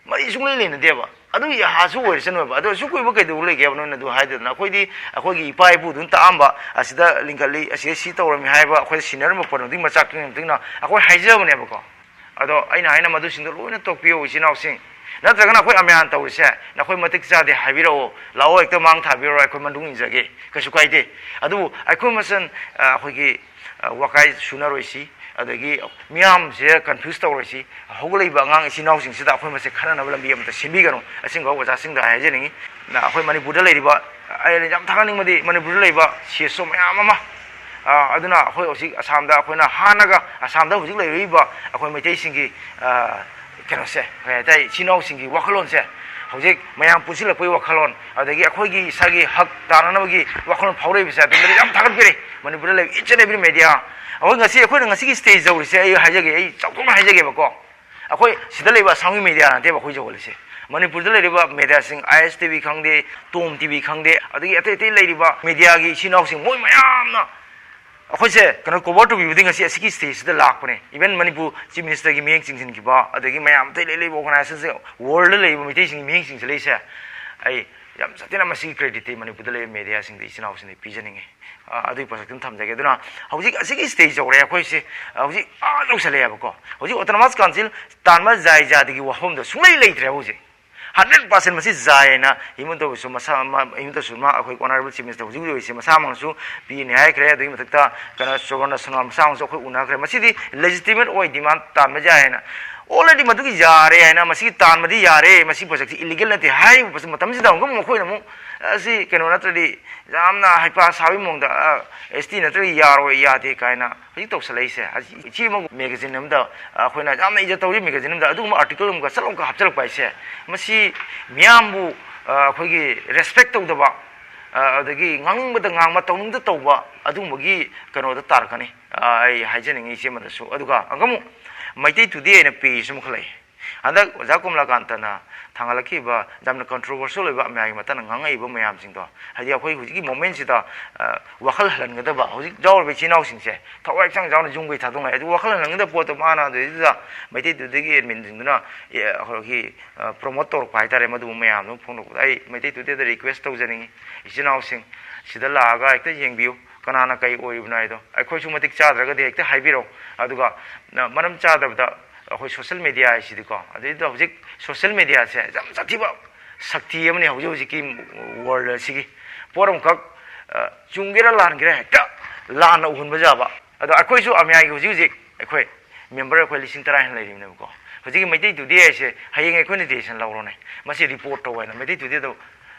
ꯃꯔꯤ ꯁꯨꯡꯂꯩ ꯂꯩꯅꯗꯦꯕ꯫ ꯑꯗꯨ ꯌꯥꯍꯥꯁꯨ ꯑꯣꯏꯔꯁꯅꯨꯕ꯫ ꯑꯗꯣ ꯑꯁꯨꯛ ꯀꯨꯏꯕ ꯀꯩꯗꯧꯕ ꯂꯩꯒꯦꯕ ꯅꯣꯏꯅ ꯑꯗꯨ ꯍꯥꯏꯗꯗꯅ? ꯑꯩꯈꯣꯏꯗꯤ ꯑꯩꯈꯣꯏꯒꯤ ꯏꯄꯥ ꯏꯄꯨꯗꯨꯅ ꯇꯥꯛꯑꯝꯕ, ꯑꯁꯤꯗ ꯂꯤꯡꯈꯠꯂꯤ, ꯑꯁꯤꯗ ꯁꯤ ꯇꯧꯔꯝꯃꯤ ꯍꯥꯏꯕ ꯑꯩꯈꯣꯏꯗ ꯁꯤꯟꯅꯔꯝꯕ ꯄꯣꯠ ꯑꯗꯨꯒꯤ ꯃꯆꯥꯛꯇꯨꯒꯤ ꯃꯇꯨꯡ ꯏꯟꯅ ꯑꯩꯈꯣꯏ ꯍꯥꯏꯖꯕꯅꯦꯕꯀꯣ꯫ ꯑꯗꯣ ꯑꯩꯅ ꯍꯥꯏꯅ ꯃꯗꯨꯁꯤꯡꯗꯣ ꯂꯣꯏꯅ ꯇꯣꯛꯄꯤꯌꯣ ꯏꯆꯤꯟ ꯏꯅꯥꯎꯁꯤꯡ꯫ ꯅꯠꯇ꯭ꯔꯒꯅ ꯑꯩꯈꯣꯏ ꯑꯃꯌꯥꯟ ꯇꯧꯔꯤꯁꯦ ꯅꯈꯣꯏ ꯃꯇꯤꯛ ꯆꯥꯗꯦ ꯍꯥꯏꯕꯤꯔꯛꯑꯣ, ꯂꯥꯛꯑꯣ, ꯍꯦꯛꯇ ꯃꯥꯡ ꯊꯥꯕꯤꯔꯣ, ꯑꯩꯈꯣꯏ ꯃꯅꯨꯡ ꯏꯟꯖꯒꯦ, ꯀꯩꯁꯨ ꯀꯥꯏꯗꯦ꯫ ꯑꯗꯨꯕꯨ ꯑꯩꯈꯣꯏ ꯃꯁꯦꯟ, ꯑ, ꯑꯩꯈꯣꯏꯒꯤ, ꯑ, ꯋꯥꯀꯥꯏ ꯁꯨꯅꯔꯣꯏꯁꯤ, ꯑꯗꯒꯤ ꯃꯤꯌꯥꯝꯁꯦ confuse ꯇꯧꯔꯣꯏꯁꯤ꯫ ꯍꯧꯒꯠꯂꯛꯏꯕ ꯑꯉꯥꯡ ꯏꯆꯤꯟ ꯏꯅꯥꯎꯁꯤꯡꯁꯤꯗ ꯑꯩꯈꯣꯏ ꯃꯁꯦꯟ ꯈꯟꯅꯅꯕ ꯂꯝꯕꯤ ꯑꯃꯇ ꯁꯦꯝꯕꯤꯒꯅꯨ꯫ ꯑꯁꯦꯡꯕ ꯑꯣꯖꯥꯁꯤꯡꯗ ꯍꯥꯏꯖꯅꯤꯡꯉꯤ꯫ ꯅ-, ꯑꯩꯈꯣꯏ ꯃꯅꯤꯄꯨꯔꯗ ꯂꯩꯔꯤꯕ, ꯑꯩꯅ ꯌꯥꯝ ꯊꯥꯒꯠꯅꯤꯡꯕꯗꯤ ꯃꯅꯤꯄꯨꯔꯗ ꯂꯩꯕ ꯁꯤ ꯑꯦꯁ ꯑꯣ ꯃꯌꯥꯝ ꯑꯃ, ꯑ, ꯑꯗꯨꯅ ꯑꯩꯈꯣꯏ ꯍꯧꯖꯤꯛ ꯑꯁꯥꯝꯗ, ꯑꯩꯈꯣꯏꯅ ꯍꯥꯟꯅꯒ ꯑꯁꯥꯝꯗ ꯍꯧꯖꯤꯛ ꯂꯩꯔꯤꯕ ꯑꯩꯈꯣꯏ ꯃꯩꯇꯩꯁꯤꯡꯒꯤ, ꯑ, ꯀꯩꯅꯣꯁꯦ, ꯀꯩ ꯍꯥꯏꯇꯥꯔꯦ, ꯏꯆꯤꯟ ꯏꯅꯥꯎꯁꯤꯡꯒꯤ ꯋꯥꯈꯜꯂꯣꯟꯁꯦ ꯍꯧꯖꯤꯛ ꯃꯌꯥꯝ ꯄꯨꯟꯁꯤꯜꯂꯛꯄꯒꯤ ꯋꯥꯈꯜꯂꯣꯟ, ꯑꯗꯒꯤ ꯑꯩꯈꯣꯏꯒꯤ ꯏꯁꯥꯒꯤ ꯍꯛ ꯇꯥꯟꯅꯅꯕꯒꯤ ꯋꯥꯈꯜꯂꯣꯟ ꯐꯥꯎꯔꯛꯏꯕꯁꯦ ꯑꯗꯨꯝꯕꯗꯤ ꯌꯥꯝ ꯊꯥꯒꯠꯄꯤꯔꯤ꯫ ꯃꯅꯤꯄꯨꯔꯗ ꯂꯩꯕ each and every media, ꯑꯩꯈꯣꯏ ꯉꯁꯤ, ꯑꯩꯈꯣꯏꯅ ꯉꯁꯤꯒꯤ stage ꯌꯧꯔꯤꯁꯦ, ꯑꯩ ꯍꯥꯏꯖꯒꯦ, ꯑꯩ ꯆꯥꯎꯊꯣꯛꯅ ꯍꯥꯏꯖꯒꯦꯕꯀꯣ, ꯑꯩꯈꯣꯏ ꯁꯤꯗ ꯂꯩꯕ ꯑꯁꯥꯝꯒꯤ media ꯅꯠꯇꯦꯕ ꯑꯩꯈꯣꯏ ꯌꯧꯍꯜꯂꯤꯁꯦ꯫ ꯃꯅꯤꯄꯨꯔꯗ ꯂꯩꯔꯤꯕ mediaꯁꯤꯡ, ꯑꯥꯏ ꯑꯦꯁ ꯇꯤ ꯚꯤ ꯈꯪꯗꯦ, ꯇꯣꯝ ꯇꯤ ꯚꯤ ꯈꯪꯗꯦ, ꯑꯗꯒꯤ ꯑꯇꯩ ꯑꯇꯩ ꯂꯩꯔꯤꯕ mediaꯒꯤ ꯏꯆꯤꯟ ꯏꯅꯥꯎꯁꯤꯡ, ꯃꯣꯏ ꯃꯌꯥꯝꯅ ꯑꯩꯈꯣꯏꯁꯦ ꯀꯩꯅꯣ cover ꯇꯧꯕꯤꯕꯗꯤ ꯉꯁꯤ ꯑꯁꯤꯒꯤ stageꯁꯤꯗ ꯂꯥꯛꯄꯅꯦ꯫ Even ꯃꯅꯤꯄꯨꯔ Chief Ministerꯒꯤ ꯃꯤꯠꯌꯦꯡ ꯆꯤꯡꯁꯤꯟꯈꯤꯕ, ꯑꯗꯒꯤ ꯃꯌꯥꯝ ꯑꯇꯩ ꯂꯩ ꯂꯩꯕ organizationꯁꯦ, worldꯗ ꯂꯩꯔꯤꯕ ꯃꯩꯇꯩꯁꯤꯡꯒꯤ ꯃꯤꯠꯌꯦꯡ ꯆꯤꯡꯁꯤꯜꯂꯛꯏꯁꯦ, ꯑꯩ ꯌꯥꯝ ꯁꯥꯊꯤꯅ ꯃꯁꯤꯒꯤ creditꯇꯤ ꯃꯅꯤꯄꯨꯔꯗ ꯂꯩꯔꯤꯕ mediaꯁꯤꯡꯗ, ꯏꯆꯤꯟ ꯏꯅꯥꯎꯁꯤꯡꯗ ꯄꯤꯖꯅꯤꯡꯉꯤ꯫ ꯑ, ꯑꯗꯨꯒꯤ ꯄꯣꯠꯁꯛꯇꯨꯝ ꯊꯝꯖꯒꯦ꯫ ꯑꯗꯨꯅ ꯍꯧꯖꯤꯛ ꯑꯁꯤꯒꯤ stage ꯌꯧꯔꯦ ꯑꯩꯈꯣꯏꯁꯦ, ꯑ, ꯍꯧꯖꯤꯛ ꯑꯥ ꯌꯧꯁꯜꯂꯛꯑꯦꯕꯀꯣ꯫ ꯍꯧꯖꯤꯛ autonomous council ꯇꯥꯟꯕ ꯖꯥꯏ ꯖꯥꯗꯤꯒꯤ ꯋꯥꯐꯝꯗꯣ ꯁꯨꯡꯂꯩ ꯂꯩꯇ꯭ꯔꯦ ꯍꯧꯖꯤꯛ꯫ Hundred percent ꯃꯁꯤ ꯖꯥꯏ ꯍꯥꯏꯅ ꯍꯤꯃꯟꯇ ꯕꯤꯁ꯭ꯋ ꯃꯁꯥ-, ꯃ-, ꯍꯤꯃꯟꯇ ꯕꯤꯁ꯭ꯋ ꯃꯥ ꯑꯩꯈꯣꯏ honourable Chief Minister ꯍꯧꯖꯤꯛ ꯍꯧꯖꯤꯛ ꯑꯣꯏꯔꯤꯁꯦ ꯃꯁꯥꯃꯛꯅꯁꯨ ꯄꯤꯅꯤ ꯍꯥꯏꯈ꯭ꯔꯦ꯫ ꯑꯗꯨꯒꯤ ꯃꯊꯛꯇ ꯀꯩꯅꯣ ꯁꯨꯕꯔꯅ ꯁꯅꯥ ꯃꯁꯥꯃꯛꯁꯨ ꯑꯩꯈꯣꯏ ꯎꯅꯈ꯭ꯔꯦ꯫ ꯃꯁꯤꯗꯤ legitimate ꯑꯣꯏ, demand ꯇꯥꯟꯕ ꯌꯥꯏ ꯍꯥꯏꯅ, already ꯃꯗꯨꯒꯤ ꯌꯥꯔꯦ ꯍꯥꯏꯅ, ꯃꯁꯤꯒꯤ ꯇꯥꯟꯕꯗꯤ ꯌꯥꯔꯦ, ꯃꯁꯤ ꯄꯣꯠꯁꯛꯁꯤ illegal ꯅꯠꯇꯦ ꯍꯥꯏꯔꯤꯕ ꯄꯣꯠꯁꯛ ꯃꯇꯝꯁꯤꯗ ꯑꯃꯨꯛꯀ ꯃꯈꯣꯏꯅ ꯑꯃꯨꯛ ꯑꯁꯤ ꯀꯩꯅꯣ ꯅꯠꯇ꯭ꯔꯗꯤ ꯌꯥꯝꯅ ꯍꯩꯄꯥ ꯁꯥꯕꯒꯤ ꯃꯑꯣꯡꯗ, ꯑ, ꯑꯦꯁ ꯇꯤ ꯅꯠꯇ꯭ꯔꯗꯤ ꯌꯥꯔꯣꯏ, ꯌꯥꯗꯦ ꯀꯥꯏꯅ ꯍꯧꯖꯤꯛ ꯇꯧꯁꯜꯂꯛꯏꯁꯦ꯫ ꯍꯧꯖꯤꯛ ꯏꯆꯦ ꯑꯃ magazine ꯑꯃꯗ, ꯑ, ꯑꯩꯈꯣꯏꯅ ꯌꯥꯝꯅ ꯏꯖꯠ ꯇꯧꯔꯤ magazine ꯑꯃꯗ ꯑꯗꯨꯒꯨꯝꯕ article ꯑꯃꯒ ꯆꯠ ꯂꯥꯎꯒ ꯍꯥꯞꯆꯤꯜꯂꯛꯄ ꯍꯥꯏꯁꯦ, ꯃꯁꯤ ꯃꯤꯌꯥꯝꯕꯨ, ꯑ, ꯑꯩꯈꯣꯏꯒꯤ respect ꯇꯧꯗꯕ, ꯑ, ꯑꯗꯒꯤ ꯉꯥꯡꯅꯤꯡꯕꯗ ꯉꯥꯡꯕ, ꯇꯧꯅꯤꯡꯕꯗ ꯇꯧꯕ, ꯑꯗꯨꯒꯨꯝꯕꯒꯤ ꯀꯩꯅꯣꯗ ꯇꯥꯔꯛꯀꯅꯤ꯫ ꯑ, ꯑꯩ ꯍꯥꯏꯖꯅꯤꯡꯉꯤ ꯏꯆꯦ ꯑꯃꯗꯁꯨ꯫ ꯑꯗꯨꯒ ꯑꯃꯨꯛ ꯃꯩꯇꯩ Today ꯍꯥꯏꯅ page ꯑꯃꯈꯛ ꯂꯩ꯫ ꯍꯟꯗꯛ ꯑꯣꯖꯥ ꯀꯣꯃꯂꯥꯀꯥꯟꯇꯅ ꯊꯥꯡꯒꯠꯂꯛꯈꯤꯕ ꯌꯥꯝꯅ controversial ꯑꯣꯏꯕ ꯃꯌꯥꯝꯒꯤ ꯃꯇꯥꯡꯗ ꯉꯥꯡꯉꯛꯏꯕ ꯃꯌꯥꯝꯁꯤꯡꯗꯣ, ꯍꯥꯏꯗꯤ ꯑꯩꯈꯣꯏ ꯍꯧꯖꯤꯛꯀꯤ momentꯁꯤꯗ, ꯑ, ꯋꯥꯈꯜ ꯍꯜꯍꯟꯒꯗꯕ, ꯍꯧꯖꯤꯛ ꯌꯥꯎꯔꯤꯕ ꯏꯆꯤꯟ ꯏꯅꯥꯎꯁꯤꯡꯁꯦ ꯊꯋꯥꯏ ꯍꯛꯆꯥꯡ ꯌꯥꯎꯅ ꯌꯨꯝꯈꯩ ꯊꯥꯗꯣꯛꯅꯉꯥꯏ, ꯑꯗꯨ ꯋꯥꯈꯜ ꯍꯜꯍꯟꯒꯗꯕ ꯄꯣꯠꯇꯣ ꯃꯥꯅ ꯑꯗꯨꯗꯩꯗꯨꯗ ꯃꯩꯇꯩ Todayꯒꯤ adminꯁꯤꯡꯗꯨꯅ, ꯑꯦ, ꯑꯩꯈꯣꯏꯒꯤ, ꯑ, promote ꯇꯧꯔꯛꯄ ꯍꯥꯏꯇꯥꯔꯦ꯫ ꯃꯗꯨꯒꯨꯝꯕ ꯃꯌꯥꯝꯗꯨ ꯐꯣꯡꯗꯣꯛꯄꯗ ꯑꯩ ꯃꯩꯇꯩ Todayꯗ request ꯇꯧꯖꯅꯤꯡꯉꯤ, ꯏꯆꯤꯟ ꯏꯅꯥꯎꯁꯤꯡ ꯁꯤꯗ ꯂꯥꯛꯑꯒ ꯍꯦꯛꯇ ꯌꯦꯡꯕꯤꯌꯨ, ꯀꯅꯥꯅ ꯀꯩ ꯑꯣꯏꯔꯤꯕꯅꯣ ꯍꯥꯏꯗꯣ꯫ ꯑꯩꯈꯣꯏꯁꯨ ꯃꯇꯤꯛ ꯆꯥꯗ꯭ꯔꯒꯗꯤ ꯍꯦꯛꯇ ꯍꯥꯏꯕꯤꯔꯛꯎ꯫ ꯑꯗꯨꯒ, ꯑ, ꯃꯔꯝ ꯆꯥꯗꯕꯗ, ꯑꯩꯈꯣꯏ ꯁꯣꯁꯦꯜ ꯃꯦꯗꯤꯌꯥ ꯍꯥꯏꯁꯤꯗꯤꯀꯣ, ꯑꯗꯩꯗ ꯍꯧꯖꯤꯛ ꯁꯣꯁꯦꯜ ꯃꯦꯗꯤꯌꯥꯁꯦ ꯌꯥꯝ ꯁꯥꯊꯤꯕ ꯁꯛꯇꯤ ꯑꯃꯅꯤ ꯍꯧꯖꯤꯛ ꯍꯧꯖꯤꯛꯀꯤ ꯋꯥꯔꯜ ꯑꯁꯤꯒꯤ꯫ ꯄꯣꯠ ꯑꯃꯈꯛ, ꯑ, ꯆꯨꯝꯒꯦꯔꯥ ꯂꯥꯟꯒꯦꯔꯥ ꯍꯦꯛꯇ ꯂꯥꯟꯅ ꯎꯍꯟꯕ ꯌꯥꯕ꯫ ꯑꯗꯣ ꯑꯩꯈꯣꯏꯁꯨ ꯑꯃꯤꯌꯥꯒꯤ ꯍꯧꯖꯤꯛ ꯍꯧꯖꯤꯛ ꯑꯩꯈꯣꯏ ꯃꯦꯝꯕꯔ ꯑꯩꯈꯣꯏ ꯂꯤꯁꯤꯡ ꯇꯔꯥ ꯍꯦꯟꯅ ꯂꯩꯔꯤꯕꯅꯦꯕꯀꯣ꯫ ꯍꯧꯖꯤꯛꯀꯤ ꯃꯩꯇꯩ ꯇꯨꯗꯦ ꯍꯥꯏꯁꯦ ꯍꯌꯦꯡ ꯑꯩꯈꯣꯏꯅ ꯗꯤꯁꯤꯖꯟ ꯂꯧꯔꯣꯅꯦ, ꯃꯁꯤ ꯔꯤꯄꯣꯔꯠ ꯇꯧ ꯍꯥꯏꯅ ꯃꯩꯇꯩ ꯇꯨꯗꯦꯗꯣ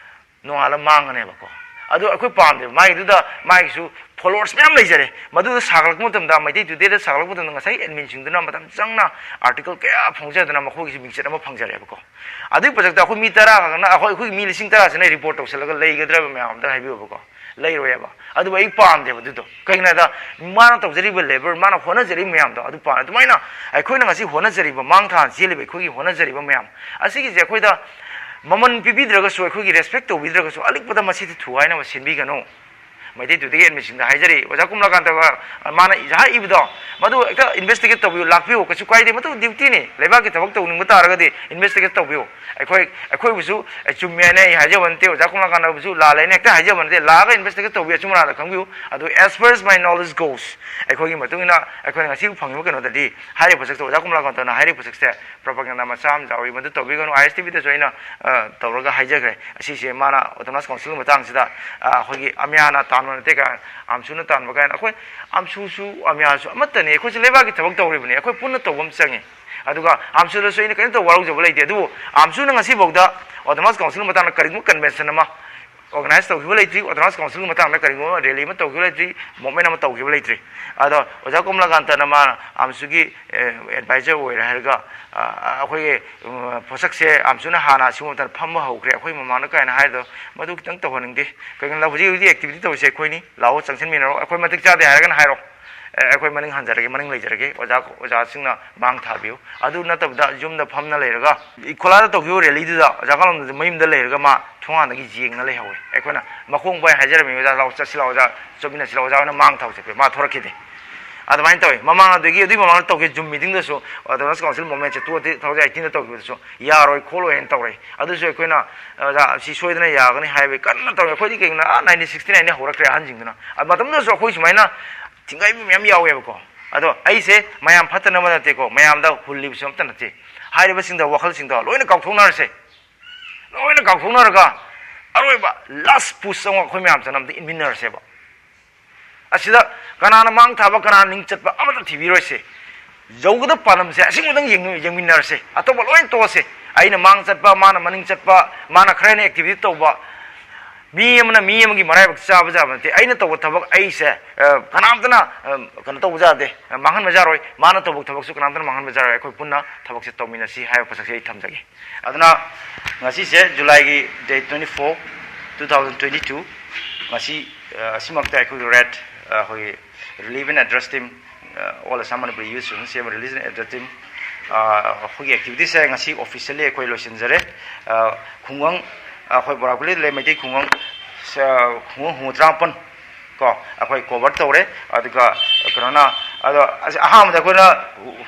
ꯅꯣꯡꯉꯥꯜꯂ ꯃꯥꯡꯉꯅꯦꯕꯀꯣ꯫ ꯑꯗꯨ ꯑꯩꯈꯣꯏ ꯄꯥꯝꯗꯦꯕ꯫ ꯃꯥꯒꯤꯗꯨꯗ ꯃꯥꯒꯤꯁꯨ ꯐꯣꯂꯣꯋꯔꯁ ꯃꯌꯥꯝ ꯂꯩꯖꯔꯦ꯫ ꯃꯗꯨꯗ ꯁꯥꯒꯠꯂꯛꯄ ꯃꯇꯝꯗ, ꯃꯩꯇꯩ ꯇꯨꯗꯦꯗ ꯁꯥꯒꯠꯂꯛꯄ ꯃꯇꯝꯗ, ꯉꯁꯥꯏ ꯑꯦꯗꯃꯤꯟꯁꯤꯡꯗꯨꯅ ꯃꯇꯝ ꯆꯪꯅ ꯑꯥꯔꯇꯤꯀꯜ ꯀꯌꯥ ꯐꯣꯡꯖꯗꯨꯅ ꯃꯈꯣꯏꯒꯤꯁꯨ ꯃꯤꯡꯆꯠ ꯑꯃ ꯐꯪꯖꯔꯦꯕꯀꯣ꯫ ꯑꯗꯨꯒꯤ ꯄꯣꯠꯁꯛꯇ ꯑꯩꯈꯣꯏ ꯃꯤ ꯇꯔꯥ ꯈꯛꯅ, ꯑꯩꯈꯣꯏ, ꯑꯩꯈꯣꯏꯒꯤ ꯃꯤ ꯂꯤꯁꯤꯡ ꯇꯔꯥꯁꯤꯅ ꯔꯤꯄꯣꯔꯠ ꯇꯧꯁꯜꯂꯒ ꯂꯩꯒꯗ꯭ꯔꯕ ꯃꯌꯥꯝ ꯑꯝꯇ ꯍꯥꯏꯕꯤꯌꯨꯕꯀꯣ꯫ ꯂꯩꯔꯣꯏꯕ꯫ ꯑꯗꯨꯕꯨ ꯑꯩ ꯄꯥꯝꯗꯦꯕ ꯑꯗꯨꯗꯣ꯫ ꯀꯩꯒꯤꯅꯣ ꯍꯥꯏꯗ, ꯃꯥꯅ ꯇꯧꯖꯔꯤꯕ ꯂꯦꯕꯔ, ꯃꯥꯅ ꯍꯣꯠꯅꯖꯔꯤꯕ ꯃꯌꯥꯝꯗꯣ ꯑꯗꯨ ꯄꯥꯝꯃꯦ꯫ ꯑꯗꯨꯃꯥꯏꯅ ꯑꯩꯈꯣꯏꯅ ꯉꯁꯤ ꯍꯣꯠꯅꯖꯔꯤꯕ, ꯃꯥꯡ ꯊꯥꯅ ꯆꯦꯜꯂꯤꯕ ꯑꯩꯈꯣꯏꯒꯤ ꯍꯣꯠꯅꯖꯔꯤꯕ ꯃꯌꯥꯝ ꯑꯁꯤꯒꯤꯁꯦ ꯑꯩꯈꯣꯏꯗ ꯃꯃꯜ ꯄꯤꯕꯤꯗ꯭ꯔꯒꯁꯨ, ꯑꯩꯈꯣꯏꯒꯤ ꯔꯦꯁꯄꯦꯛ ꯇꯧꯕꯤꯗ꯭ꯔꯒꯁꯨ, ꯑꯂꯤꯛꯄꯗ ꯃꯁꯤꯗꯤ ꯊꯨꯒꯥꯏꯅꯕ ꯁꯤꯟꯕꯤꯒꯅꯨ꯫ ꯃꯩꯇꯩ ꯇꯨꯗꯦꯒꯤ ꯑꯦꯗꯃꯤꯟꯁꯤꯡꯗ ꯍꯥꯏꯖꯔꯤ, ꯑꯣꯖꯥ ꯀꯣꯝꯂꯥꯀꯥꯟꯇꯒ ꯃꯥꯅ ꯏꯖꯍꯥ ꯏꯕꯗꯣ, ꯃꯗꯨ ꯍꯦꯛꯇ ꯏꯟꯚꯦꯁꯇꯤꯒꯦꯠ ꯇꯧꯕꯤꯌꯨ, ꯂꯥꯛꯄꯤꯌꯨ, ꯀꯩꯁꯨ ꯀꯥꯏꯗꯦ, ꯃꯗꯨ ꯗ꯭ꯌꯨꯇꯤꯅꯤ꯫ ꯂꯩꯕꯥꯛꯀꯤ ꯊꯕꯛ ꯇꯧꯅꯤꯡꯕ ꯇꯥꯔꯒꯗꯤ ꯏꯟꯚꯦꯁꯇꯤꯒꯦꯠ ꯇꯧꯕꯤꯌꯨ꯫ ꯑꯩꯈꯣꯏ, ꯑꯩꯈꯣꯏꯕꯨꯁꯨ, "ꯑꯦ, ꯆꯨꯝꯃꯦ" ꯍꯥꯏꯅ ꯑꯩ ꯍꯥꯏꯖꯕ ꯅꯠꯇꯦ, ꯑꯣꯖꯥ ꯀꯣꯝꯂꯥꯀꯥꯟꯇꯕꯨꯁꯨ ꯂꯥꯜꯂꯦ ꯍꯥꯏꯅ ꯍꯦꯛꯇ ꯍꯥꯏꯖꯕ ꯅꯠꯇꯦ꯫ ꯂꯥꯛꯑꯒ ꯏꯟꯚꯦꯁꯇꯤꯒꯦꯠ ꯇꯧꯕꯤꯌꯨ, ꯑꯆꯨꯝ ꯑꯔꯥꯟꯗ ꯈꯪꯕꯤꯌꯨ꯫ ꯑꯗꯨ as far as my knowledge goes, ꯑꯩꯈꯣꯏꯒꯤ ꯃꯇꯨꯡ ꯏꯟꯅ ꯑꯩꯈꯣꯏꯅ ꯉꯁꯤ ꯐꯪꯉꯤꯕ ꯀꯩꯅꯣꯗꯗꯤ ꯍꯥꯏꯔꯤꯕ ꯄꯣꯠꯁꯛꯇꯣ, ꯑꯣꯖꯥ ꯀꯣꯝꯂꯥꯀꯥꯟꯇꯅ ꯍꯥꯏꯔꯤꯕ ꯄꯣꯠꯁꯛꯁꯦ propaganda ꯃꯆꯥ ꯑꯃ ꯌꯥꯎꯏ, ꯃꯗꯨ ꯇꯧꯕꯤꯒꯅꯨ꯫ ꯑꯥꯏ ꯑꯦꯁ ꯇꯤ ꯚꯤꯗꯁꯨ ꯑꯩꯅ, ꯑ, ꯇꯧꯔꯒ ꯍꯥꯏꯖꯈ꯭ꯔꯦ꯫ ꯑꯁꯤꯁꯦ ꯃꯥꯅ autonomous councilꯒꯤ ꯃꯇꯥꯡꯁꯤꯗ, ꯑ, ꯑꯩꯈꯣꯏꯒꯤ ꯑꯃꯤꯌꯥꯅ ꯇꯥꯟꯕ ꯅꯠꯇꯦ ꯀꯥꯏꯅ, ꯑꯝꯁꯨꯅ ꯇꯥꯟꯕ ꯀꯥꯏꯅ, ꯑꯩꯈꯣꯏ ꯑꯝꯁꯨꯁꯨ ꯑꯃꯤꯌꯥꯁꯨ ꯑꯃꯠꯇꯅꯤ꯫ ꯑꯩꯈꯣꯏꯁꯦ ꯂꯩꯕꯥꯛꯀꯤ ꯊꯕꯛ ꯇꯧꯔꯤꯕꯅꯤ꯫ ꯑꯩꯈꯣꯏ ꯄꯨꯟꯅ ꯇꯧꯕ ꯑꯃ ꯆꯪꯉꯤ꯫ ꯑꯗꯨꯒ ꯑꯝꯁꯨꯗꯁꯨ ꯑꯩꯅ ꯀꯔꯤꯝꯇ ꯋꯥꯔꯧꯖꯕ ꯂꯩꯇꯦ꯫ ꯑꯗꯨꯕꯨ ꯑꯝꯁꯨꯅ ꯉꯁꯤꯐꯥꯎꯗ autonomous councilꯒꯤ ꯃꯇꯥꯡꯗ ꯀꯔꯤꯒꯨꯝꯕ convention ꯑꯃ organize ꯇꯧꯈꯤꯕ ꯂꯩꯇ꯭ꯔꯤ, autonomous councilꯒꯤ ꯃꯇꯥꯡꯗ ꯀꯔꯤꯒꯨꯝꯕ rally ꯑꯃ ꯇꯧꯈꯤꯕ ꯂꯩꯇ꯭ꯔꯤ, movement ꯑꯃ ꯇꯧꯈꯤꯕ ꯂꯩꯇ꯭ꯔꯤ꯫ ꯑꯗꯣ ꯑꯣꯖꯥ ꯀꯣꯝꯂꯥꯀꯥꯟꯇꯅ ꯃꯥꯅ ꯑꯝꯁꯨꯒꯤ, ꯑꯦ, advisor ꯑꯣꯏꯔꯦ ꯍꯥꯏꯔꯒ, ꯑ, ꯑꯩꯈꯣꯏꯒꯤ, ꯎꯝ, ꯄꯣꯠꯁꯛꯁꯦ ꯑꯝꯁꯨꯅ ꯍꯥꯟꯅ ꯑꯁꯤꯒꯨꯝꯕ ꯃꯇꯝꯗ ꯐꯝꯕ ꯍꯧꯈ꯭ꯔꯦ, ꯑꯩꯈꯣꯏ ꯃꯃꯥꯡꯗ ꯀꯥꯏꯅ ꯍꯥꯏꯗꯣ, ꯃꯗꯨ ꯈꯤꯇꯪ ꯇꯧꯍꯟꯅꯤꯡꯗꯦ꯫ ꯀꯩꯒꯤꯅꯣꯗ ꯍꯧꯖꯤꯛ ꯍꯧꯖꯤꯛ activity ꯇꯧꯔꯤꯁꯦ ꯑꯩꯈꯣꯏꯅꯤ, ꯂꯥꯛꯑꯣ ꯆꯪꯁꯤꯟꯃꯤꯟꯅꯔꯣ, ꯑꯩꯈꯣꯏ ꯃꯇꯤꯛ ꯆꯥꯗꯦ ꯍꯥꯏꯔꯒꯅ ꯍꯥꯏꯔꯣ꯫ ꯑꯦ, ꯑꯩꯈꯣꯏ ꯃꯅꯤꯡ ꯍꯟꯖꯔꯒꯦ, ꯃꯅꯤꯡ ꯂꯩꯖꯔꯒꯦ, ꯑꯣꯖꯥ, ꯑꯣꯖꯥꯁꯤꯡꯅ ꯃꯥꯡ ꯊꯥꯕꯤꯌꯨ꯫ ꯑꯗꯨ ꯅꯠꯇꯕꯗ ꯌꯨꯝꯗ ꯐꯝꯅ ꯂꯩꯔꯒ, ꯏꯈꯣꯂꯥꯗ ꯇꯧꯈꯤꯕ rallyꯗꯨꯗ ꯑꯣꯖꯥ ꯀꯣꯝꯂꯥꯀꯥꯟꯇ ꯃꯌꯨꯝꯗ ꯂꯩꯔꯒ ꯃꯥ ꯊꯣꯡꯒꯥꯟꯗꯒꯤ ꯌꯦꯡꯅ ꯂꯩꯍꯧꯋꯦ꯫ ꯑꯩꯈꯣꯏꯅ ꯃꯈꯣꯡ ꯄꯥꯏ ꯍꯥꯏꯖꯔꯝꯃꯤ, "ꯑꯣꯖꯥ, ꯂꯥꯛꯑꯣ, ꯆꯠꯁꯤ ꯂꯥꯛꯑꯣ, ꯑꯣꯖꯥ, ꯆꯠꯃꯤꯟꯅꯁꯤ ꯂꯥꯛꯑꯣ, ꯑꯣꯖꯥ" ꯍꯣꯏꯅ ꯃꯥꯡ ꯊꯥꯎ ꯆꯠꯄꯤꯌꯨ꯫ ꯃꯥ ꯊꯣꯔꯛꯈꯤꯗꯦ꯫ ꯑꯗꯨꯃꯥꯏꯅ ꯇꯧꯋꯤ꯫ ꯃꯃꯥꯡ, ꯑꯗꯒꯤ ꯑꯗꯨꯒꯤ ꯃꯃꯥꯡꯗ ꯇꯧꯈꯤꯕ Zoom meetingꯗꯁꯨ, autonomous council movementꯁꯦ two thousand eighteenꯗ ꯇꯧꯈꯤꯕꯗꯁꯨ ꯌꯥꯔꯣꯏ ꯈꯣꯠꯂꯣꯏ ꯍꯥꯏꯅ ꯇꯧꯔꯛꯏ꯫ ꯑꯗꯨꯁꯨ ꯑꯩꯈꯣꯏꯅ, "ꯑꯣꯖꯥ, ꯁꯤ ꯁꯣꯏꯗꯅ ꯌꯥꯒꯅꯤ" ꯍꯥꯏꯕꯒꯤ ꯀꯟꯅ ꯇꯧꯔꯤ꯫ ꯑꯩꯈꯣꯏꯗꯤ ꯀꯩꯒꯤꯅꯣ, ꯑꯥ, nineteen sixty nineꯗꯒꯤ ꯍꯧꯔꯛꯈ꯭ꯔꯦ ꯑꯍꯟꯁꯤꯡꯗꯨꯅ꯫ ꯑ, ꯃꯇꯝꯗꯨꯗꯁꯨ ꯑꯩꯈꯣꯏ ꯁꯨꯃꯥꯏꯅ ꯊꯤꯡꯒꯥꯏꯕ ꯃꯌꯥꯝ ꯌꯥꯎꯋꯦꯕꯀꯣ꯫ ꯑꯗꯣ ꯑꯩꯁꯦ ꯃꯌꯥꯝ ꯐꯠꯇꯅꯕ ꯅꯠꯇꯦꯀꯣ, ꯃꯌꯥꯝꯗ ꯍꯨꯜꯂꯤꯕꯁꯨ ꯑꯝꯇ ꯅꯠꯇꯦ꯫ ꯍꯥꯏꯔꯤꯕꯁꯤꯡꯗꯣ, ꯋꯥꯈꯜꯁꯤꯡꯗꯣ ꯂꯣꯏꯅ ꯀꯥꯎꯊꯣꯛꯅꯔꯁꯦ꯫ ꯂꯣꯏꯅ ꯀꯥꯎꯊꯣꯛꯅꯔꯒ ꯑꯔꯣꯏꯕ last push ꯑꯃ ꯑꯩꯈꯣꯏ ꯃꯌꯥꯝ ꯆꯪꯅ ꯑꯝꯇ ꯏꯟꯃꯤꯟꯅꯔꯁꯦꯕ꯫ ꯑꯁꯤꯗ ꯀꯅꯥꯅ ꯃꯥꯡ ꯊꯥꯕ, ꯀꯅꯥꯅ ꯅꯤꯡ ꯆꯠꯄ ꯑꯃꯇ ꯊꯤꯕꯤꯔꯣꯏꯁꯦ꯫ ꯌꯧꯒꯗꯕ ꯄꯥꯟꯗꯝꯁꯦ ꯑꯁꯤꯃꯗꯪ ꯌꯦꯡ-, ꯌꯦꯡꯃꯤꯟꯅꯔꯁꯦ꯫ ꯑꯇꯣꯞꯄ ꯂꯣꯏ ꯇꯣꯛꯑꯁꯦ꯫ ꯑꯩꯅ ꯃꯥꯡ ꯆꯠꯄ, ꯃꯥꯅ ꯃꯅꯤꯡ ꯆꯠꯄ, ꯃꯥꯅ ꯈꯔ ꯍꯦꯟꯅ activity ꯇꯧꯕ, ꯃꯤ ꯑꯃꯅ ꯃꯤ ꯑꯃꯒꯤ ꯃꯔꯥꯏꯕꯛ ꯆꯥꯕ ꯌꯥꯕ ꯅꯠꯇꯦ꯫ ꯑꯩꯅ ꯇꯧꯕ ꯊꯕꯛ ꯑꯩꯁꯦ, ꯑ, ꯀꯅꯥꯝꯇꯅ, ꯑ, ꯀꯩꯅꯣ ꯇꯧꯕ ꯌꯥꯗꯦ, ꯑ, ꯃꯥꯡꯍꯟꯕ ꯌꯥꯔꯣꯏ꯫ ꯃꯥꯅ ꯇꯧꯕ ꯊꯕꯛꯁꯨ ꯀꯅꯥꯝꯇꯅ ꯃꯥꯡꯍꯟꯕ ꯌꯥꯔꯣꯏ꯫ ꯑꯩꯈꯣꯏ ꯄꯨꯟꯅ ꯊꯕꯛꯁꯦ ꯇꯧꯃꯤꯟꯅꯁꯤ ꯍꯥꯏꯕ ꯄꯣꯠꯁꯛꯁꯦ ꯑꯩ ꯊꯝꯖꯒꯦ꯫ ꯑꯗꯨꯅ ꯉꯁꯤꯁꯦ Julyꯒꯤ date twenty four, two thousand twenty two, ꯉꯁꯤ, ꯑ, ꯑꯁꯤꯃꯛꯇ ꯑꯩꯈꯣꯏꯒꯤ RAT, ꯑ, ꯑꯩꯈꯣꯏꯒꯤ Relief and Redress Team, ꯑ, All Assam Manipuri Youth Students ꯁꯦꯝꯕ Relief and Redress Team, ꯑ, ꯑꯩꯈꯣꯏꯒꯤ activitiesꯁꯦ ꯉꯁꯤ officially ꯑꯩꯈꯣꯏ ꯂꯣꯏꯁꯤꯟꯖꯔꯦ꯫ ꯑ, ꯈꯨꯡꯒꯪ, ꯑꯩꯈꯣꯏ ꯕꯣꯔꯥꯀꯨꯂꯤꯗ ꯂꯩ ꯃꯩꯇꯩ ꯈꯨꯡꯒꯪ, ꯑ, ꯈꯨꯡꯒꯪ ꯍꯨꯝꯐꯨꯇꯔꯥꯃꯥꯄꯟ ꯀꯣ, ꯑꯩꯈꯣꯏ cover ꯇꯧꯔꯦ꯫ ꯑꯗꯨꯒ ꯀꯩꯅꯣꯅ, ꯑꯗꯣ ꯑꯁ, ꯑꯍꯥꯟꯕꯗ ꯑꯩꯈꯣꯏꯅ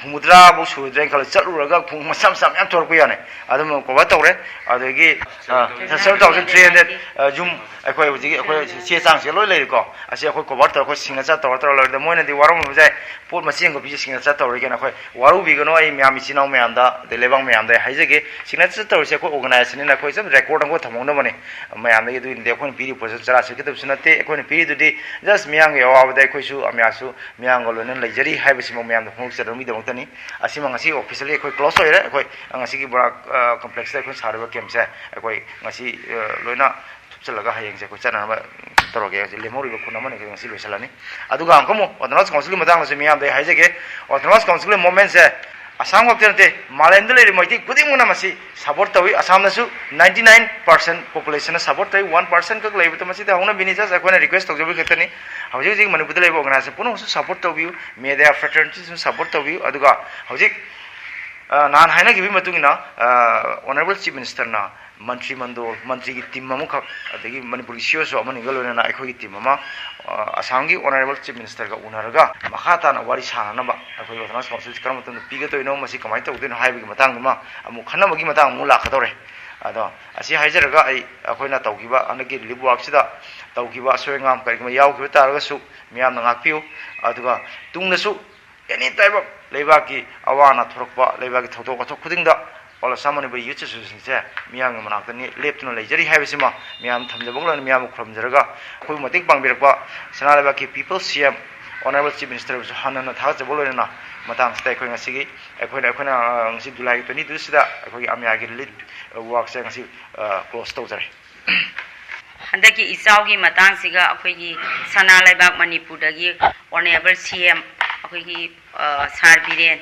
ꯍꯨꯝꯐꯨꯇꯔꯥ ꯐꯥꯎ ꯁꯨꯗ꯭ꯔꯦꯅ ꯈꯜꯂꯣ, ꯆꯠꯂꯨꯔꯒ ꯈꯨꯡꯒꯪ ꯃꯆꯥ ꯃꯆꯥ ꯃꯌꯥꯝ ꯊꯣꯔꯛꯄ ꯌꯥꯅꯤ, ꯑꯗꯨꯝ cover ꯇꯧꯔꯦ꯫ ꯑꯗꯒꯤ, ꯑ, seven thousand three hundred, ꯑ, ꯌꯨꯝ ꯑꯩꯈꯣꯏ ꯍꯧꯖꯤꯛ ꯑꯩꯈꯣꯏ ꯆꯦ ꯆꯥꯡꯁꯦ ꯂꯣꯏ ꯂꯩꯔꯦꯀꯣ꯫ ꯑꯁꯤ ꯑꯩꯈꯣꯏ cover ꯇꯧꯔ ꯑꯩꯈꯣꯏ signature ꯇꯧꯔ ꯇꯧꯔ ꯂꯣꯏꯔꯦ꯫ ꯑꯗ ꯃꯣꯏꯅꯗꯤ ꯋꯥꯔꯝꯕꯁꯨ ꯌꯥꯏ, ꯄꯣꯠ ꯃꯁꯤꯡ ꯈꯛꯇ ꯄꯤꯖ signature ꯇꯧꯔꯦ ꯀꯩꯅꯣ꯫ ꯑꯩꯈꯣꯏ ꯋꯥꯔꯧꯕꯤꯒꯅꯣ, ꯑꯩ ꯃꯌꯥꯝ ꯏꯆꯤꯟ ꯏꯅꯥꯎ ꯃꯌꯥꯝꯗ, ꯑꯗꯩ ꯂꯩꯕꯥꯛ ꯃꯌꯥꯝꯗ ꯑꯩ ꯍꯥꯏꯖꯒꯦ, signature ꯇꯧꯔꯤꯁꯦ ꯑꯩꯈꯣꯏ organizationꯅꯤꯅ ꯑꯩꯈꯣꯏ ꯁꯨꯝ record ꯑꯃꯈꯛ ꯊꯝꯍꯧꯅꯕꯅꯤ꯫ ꯃꯌꯥꯝꯗꯒꯤ ꯑꯗꯨꯒꯤꯗꯤ ꯑꯩꯈꯣꯏꯅ ꯄꯤꯔꯤꯕ ꯄꯣꯠꯁꯦ ꯆꯔꯥ ꯁꯤꯠꯀꯗꯕꯁꯨ ꯅꯠꯇꯦ꯫ ꯑꯩꯈꯣꯏꯅ ꯄꯤꯔꯤꯗꯨꯗꯤ just ꯃꯤꯌꯥꯝꯒꯤ ꯑꯋꯥꯕꯗ ꯑꯩꯈꯣꯏꯁꯨ ꯃꯌꯥꯝꯁꯨ ꯃꯤꯌꯥꯝꯒ ꯂꯣꯏꯅꯅ ꯂꯩꯖꯔꯤ ꯍꯥꯏꯕꯁꯤꯃ ꯃꯌꯥꯝꯗ ꯐꯣꯡꯗꯣꯛꯆꯅꯕꯒꯤꯗꯃꯛꯇꯅꯤ꯫ ꯑꯁꯤꯃ ꯉꯁꯤ officially ꯑꯩꯈꯣꯏ close ꯑꯣꯏꯔꯦ꯫ ꯑꯩꯈꯣꯏ ꯉꯁꯤꯒꯤ ꯕꯣꯔꯥ, ꯑ, complexꯇ ꯑꯩꯈꯣꯏ ꯁꯥꯔꯤꯕ campꯁꯦ ꯑꯩꯈꯣꯏ ꯉꯁꯤ, ꯑ, ꯂꯣꯏꯅ ꯊꯨꯞꯆꯜꯂꯒ ꯍꯌꯦꯡꯁꯦ ꯑꯩꯈꯣꯏ ꯆꯠꯅꯅꯕ ꯇꯧꯔꯒꯦ꯫ ꯍꯧꯖꯤꯛ ꯂꯦꯝꯍꯧꯔꯤꯕ ꯈꯨꯟ ꯑꯃꯅꯤ ꯉꯁꯤ ꯂꯣꯏꯁꯤꯜꯂꯅꯤ꯫ ꯑꯗꯨꯒ ꯑꯃꯨꯛꯀ ꯑꯃꯨꯛ autonomous councilꯒꯤ ꯃꯇꯥꯡꯗꯁꯨ ꯃꯤꯌꯥꯝꯗ ꯑꯩ ꯍꯥꯏꯖꯒꯦ, autonomous councilꯒꯤ movementꯁꯦ ꯑꯁꯥꯝ ꯈꯛꯇ ꯅꯠꯇꯦ, ꯃꯥꯂꯦꯝꯗ ꯂꯩꯔꯤꯕ ꯃꯩꯇꯩ ꯈꯨꯗꯤꯡꯃꯛꯅ ꯃꯁꯤ support ꯇꯧꯏ꯫ ꯑꯁꯥꯝꯗꯁꯨ ninety nine percent populationꯅ support ꯇꯧꯏ, one percent ꯈꯛ ꯂꯩꯕꯗꯣ ꯃꯁꯤꯗꯤ ꯍꯧꯅꯕꯤꯅꯤ꯫ Just ꯑꯩꯈꯣꯏꯅ request ꯇꯧꯖꯕ ꯈꯛꯇꯅꯤ꯫ ꯍꯧꯖꯤꯛ ꯍꯧꯖꯤꯛ ꯃꯅꯤꯄꯨꯔꯗ ꯂꯩꯕ organization ꯄꯨꯝꯅꯃꯛꯁꯨ support ꯇꯧꯕꯤꯌꯨ, media fraternityꯁꯨ support ꯇꯧꯕꯤꯌꯨ꯫ ꯑꯗꯨꯒ ꯍꯧꯖꯤꯛ, ꯑ, ꯅꯍꯥꯟ ꯍꯥꯏꯅꯈꯤꯕꯒꯤ ꯃꯇꯨꯡ ꯏꯟꯅ, ꯑ, Honourable Chief Ministerꯅ ꯃꯟꯇ꯭ꯔꯤ ꯃꯟꯗꯣꯜ, ꯃꯟꯇ꯭ꯔꯤꯒꯤ team ꯑꯃꯈꯛ, ꯑꯗꯒꯤ ꯃꯅꯤꯄꯨꯔꯒꯤ CEOꯁꯨ ꯑꯃꯅꯤꯒ ꯂꯣꯏꯅꯅ ꯑꯩꯈꯣꯏꯒꯤ team ꯑꯃ, ꯑ, ꯑꯁꯥꯝꯒꯤ Honourable Chief Ministerꯒ ꯎꯅꯔꯒ ꯃꯈꯥ ꯇꯥꯅ ꯋꯥꯔꯤ ꯁꯥꯅꯅꯕ, ꯑꯩꯈꯣꯏ autonomous councilꯁꯤ ꯀꯔꯝꯕ ꯃꯇꯝꯗ ꯄꯤꯒꯗꯣꯏꯅꯣ, ꯃꯁꯤ ꯀꯃꯥꯏꯅ ꯇꯧꯗꯣꯏꯅꯣ ꯍꯥꯏꯕꯒꯤ ꯃꯇꯥꯡꯗꯨꯃ ꯑꯃꯨꯛ ꯈꯟꯅꯕꯒꯤ ꯃꯇꯥꯡ ꯑꯃꯨꯛ ꯂꯥꯛꯀꯗꯧꯔꯦ꯫ ꯑꯗꯣ ꯑꯁꯤ ꯍꯥꯏꯖꯔꯒ ꯑꯩ, ꯑꯩꯈꯣꯏꯅ ꯇꯧꯈꯤꯕ ꯍꯟꯗꯛꯀꯤ relief workꯁꯤꯗ ꯇꯧꯈꯤꯕ ꯑꯁꯣꯏ ꯑꯉꯥꯝ ꯀꯔꯤꯒꯨꯝꯕ ꯌꯥꯎꯈꯤꯕ ꯇꯥꯔꯒꯁꯨ ꯃꯤꯌꯥꯝꯅ ꯉꯥꯛꯄꯤꯌꯨ꯫ ꯑꯗꯨꯒ ꯇꯨꯡꯗꯁꯨ ꯑꯦꯅꯤ ꯇꯥꯏꯞ ꯑꯣꯐ ꯂꯩꯕꯥꯛꯀꯤ ꯑꯋꯥ ꯑꯅꯥ ꯊꯣꯔꯛꯄ, ꯂꯩꯕꯥꯛꯀꯤ ꯊꯧꯗꯣꯛ ꯋꯥꯊꯣꯛ ꯈꯨꯗꯤꯡꯗ All Assam Manipuri Youth Association ꯁꯦ ꯃꯤꯌꯥꯝꯒꯤ ꯃꯅꯥꯛꯇꯅꯤ, ꯂꯦꯞꯇꯨꯅ ꯂꯩꯖꯔꯤ ꯍꯥꯏꯕꯁꯤꯃ ꯃꯤꯌꯥꯝ ꯊꯝꯖꯕꯒ ꯂꯣꯏꯅꯅ ꯃꯤꯌꯥꯝꯕꯨ ꯈꯨꯔꯨꯝꯖꯔꯒ ꯑꯩꯈꯣꯏꯕꯨ ꯃꯇꯦꯡ ꯄꯥꯡꯕꯤꯔꯛꯄ ꯁꯅꯥ ꯂꯩꯕꯥꯛꯀꯤ People's C M Honourable Chief Minister ꯕꯨꯁꯨ ꯍꯟꯅ ꯍꯟꯅ ꯊꯥꯒꯠꯆꯕ ꯂꯣꯏꯅꯅ ꯃꯇꯥꯡꯁꯤꯗ ꯑꯩꯈꯣꯏ ꯉꯁꯤꯒꯤ, ꯑꯩꯈꯣꯏꯅ, ꯑꯩꯈꯣꯏꯅ, ꯑ, ꯉꯁꯤ July ꯒꯤ twenty two ꯁꯤꯗ ꯑꯩꯈꯣꯏꯒꯤ ꯑꯃꯤꯌꯥꯒꯤ ꯔꯤꯂꯤꯐ ꯋꯥꯔꯛꯁꯦ ꯉꯁꯤ, ꯑ, ꯀ꯭ꯂꯣꯁ ꯇꯧꯖꯔꯦ꯫ ꯍꯟꯗꯛꯀꯤ ꯏꯆꯥꯎꯒꯤ ꯃꯇꯥꯡꯁꯤꯒ ꯑꯩꯈꯣꯏꯒꯤ ꯁꯅꯥ ꯂꯩꯕꯥꯛ ꯃꯅꯤꯄꯨꯔꯗꯒꯤ Honourable C M ꯑꯩꯈꯣꯏꯒꯤ, ꯑ, ꯁꯥꯔ ꯕꯤꯔꯦꯟ,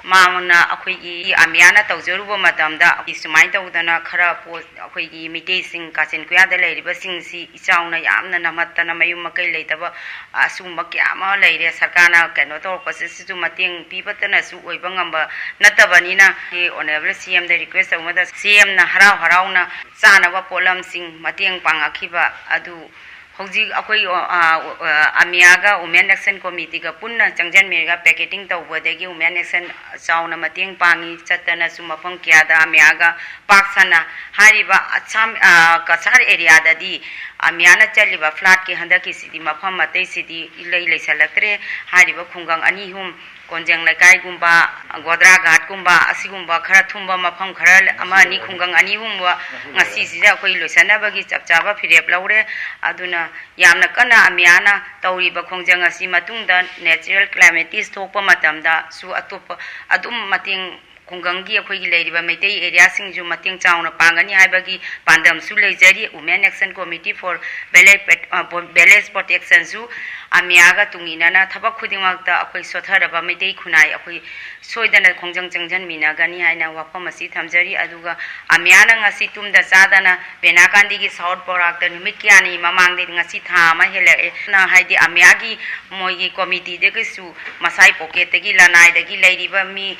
ꯃꯥꯅ ꯑꯩꯈꯣꯏꯒꯤ ꯑꯃꯤꯌꯥꯅ ꯇꯧꯖꯔꯨꯕ ꯃꯇꯝꯗ ꯁꯨꯃꯥꯏꯅ ꯇꯧꯗꯅ ꯈꯔ ꯄꯣꯠ, ꯑꯩꯈꯣꯏꯒꯤ ꯃꯤꯇꯩꯁꯤꯡ ꯀꯥꯆꯤꯟ ꯀꯣꯌꯥꯗ ꯂꯩꯔꯤꯕꯁꯤꯡꯁꯤ ꯏꯆꯥꯎꯅ ꯌꯥꯝꯅ ꯅꯝꯍꯠꯇꯅ ꯃꯌꯨꯝ ꯃꯀꯩ ꯂꯩꯇꯕ ꯑꯁꯤꯒꯨꯝꯕ ꯀꯌꯥ ꯑꯃ ꯂꯩꯔꯦ꯫ ꯁꯔꯀꯥꯔꯅ ꯀꯩꯅꯣ ꯇꯧꯔꯛꯄꯁꯤꯁꯨ ꯃꯇꯦꯡ ꯄꯤꯕꯇꯅꯁꯨ ꯑꯣꯏꯕ ꯉꯝꯕ ꯅꯠꯇꯕꯅꯤꯅ, Honourable C M ꯗ request ꯇꯧꯕꯗ C M ꯅ ꯍꯔꯥꯎ ꯍꯔꯥꯎꯅ ꯆꯥꯅꯕ ꯄꯣꯠꯂꯝꯁꯤꯡ ꯃꯇꯦꯡ ꯄꯥꯡꯉꯛꯈꯤꯕ ꯑꯗꯨ ꯍꯧꯖꯤꯛ ꯑꯩꯈꯣꯏ, ꯑ, ꯑ, ꯑꯃꯤꯌꯥꯒ Women Action Committee ꯒ ꯄꯨꯟꯅ ꯆꯪꯁꯤꯟꯕꯤꯔꯒ packeting ꯇꯧꯕꯗꯒꯤ Women Action ꯆꯥꯎꯅ ꯃꯇꯦꯡ ꯄꯥꯡꯉꯤ꯫ ꯆꯠꯇꯅꯁꯨ ꯃꯐꯝ ꯀꯌꯥꯗ ꯑꯃꯤꯌꯥꯒ ꯄꯥꯛ ꯁꯟꯅ ꯍꯥꯏꯔꯤꯕ ꯑꯁꯥꯝ, ꯑ, ꯀꯁꯥꯔ area ꯗꯗꯤ ꯑꯃꯤꯌꯥꯅ ꯆꯠꯂꯤꯕ flood ꯀꯤ ꯍꯟꯗꯛꯀꯤꯁꯤꯗꯤ ꯃꯐꯝ ꯑꯇꯩꯁꯤꯗꯤ ꯏꯂꯩ ꯂꯩꯁꯜꯂꯛꯇ꯭ꯔꯦ꯫ ꯍꯥꯏꯔꯤꯕ ꯈꯨꯡꯒꯪ ꯑꯅꯤ ꯑꯍꯨꯝ, ꯀꯣꯟꯖꯦꯡ ꯂꯩꯀꯥꯏꯒꯨꯝꯕ, ꯒꯣꯗ꯭ꯔꯥ ꯘꯥꯠꯀꯨꯝꯕ, ꯑꯁꯤꯒꯨꯝꯕ ꯈꯔ ꯊꯨꯝꯕ ꯃꯐꯝ ꯈꯔ ꯑꯃ ꯑꯅꯤ, ꯈꯨꯡꯒꯪ ꯑꯅꯤ ꯑꯍꯨꯝꯕ ꯉꯁꯤꯁꯤꯗ ꯑꯩꯈꯣꯏ ꯂꯣꯏꯁꯟꯅꯕꯒꯤ ꯆꯞ ꯆꯥꯕ ꯐꯤꯔꯦꯞ ꯂꯧꯔꯦ꯫ ꯑꯗꯨꯅ ꯌꯥꯝꯅ ꯀꯟꯅ ꯑꯃꯤꯌꯥꯅ ꯇꯧꯔꯤꯕ ꯈꯣꯡꯖꯪ ꯑꯁꯤ ꯃꯇꯨꯡꯗ natural calamities ꯊꯣꯛꯄ ꯃꯇꯝꯗꯁꯨ ꯑꯇꯣꯞꯄ ꯑꯗꯨꯝ ꯃꯇꯦꯡ, ꯈꯨꯡꯒꯪꯒꯤ ꯑꯩꯈꯣꯏꯒꯤ ꯂꯩꯔꯤꯕ ꯃꯩꯇꯩ area ꯁꯤꯡꯁꯨ ꯃꯇꯦꯡ ꯆꯥꯎꯅ ꯄꯥꯡꯒꯅꯤ ꯍꯥꯏꯕꯒꯤ ꯄꯥꯟꯗꯝꯁꯨ ꯂꯩꯖꯔꯤ꯫ Women Action Committee for Village, ꯑ, Village Protection ꯁꯨ ꯑꯃꯤꯌꯥꯒ ꯇꯨꯡ ꯏꯟꯅꯅ ꯊꯕꯛ ꯈꯨꯗꯤꯡꯃꯛꯇ ꯑꯩꯈꯣꯏ ꯁꯣꯠꯊꯔꯕ ꯃꯩꯇꯩ ꯈꯨꯟꯅꯥꯏ ꯑꯩꯈꯣꯏ ꯁꯣꯏꯗꯅ ꯈꯣꯡꯖꯪ ꯆꯪꯁꯤꯟꯃꯤꯟꯅꯒꯅꯤ ꯍꯥꯏꯅ ꯋꯥꯐꯝ ꯑꯁꯤ ꯊꯝꯖꯔꯤ꯫ ꯑꯗꯨꯒ ꯑꯃꯤꯌꯥꯅ ꯉꯁꯤ ꯇꯨꯝꯗ ꯆꯥꯗꯅ ꯄꯦꯅꯥ ꯒꯥꯟꯙꯤꯒꯤ ꯁꯥꯎꯠ ꯕꯣꯔꯥꯛꯇ ꯅꯨꯃꯤꯠ ꯀꯌꯥꯅꯤ ꯃꯃꯥꯡꯗꯒꯤ ꯉꯁꯤ ꯊꯥ ꯑꯃ ꯍꯦꯜꯂꯛꯑꯦ꯫ ꯅ ꯍꯥꯏꯗꯤ ꯑꯃꯤꯌꯥꯒꯤ ꯃꯣꯏꯒꯤ committee ꯗꯒꯤꯁꯨ ꯃꯁꯥꯒꯤ pocket ꯇꯒꯤ, ꯂꯅꯥꯏꯗꯒꯤ ꯂꯩꯔꯤꯕ ꯃꯤ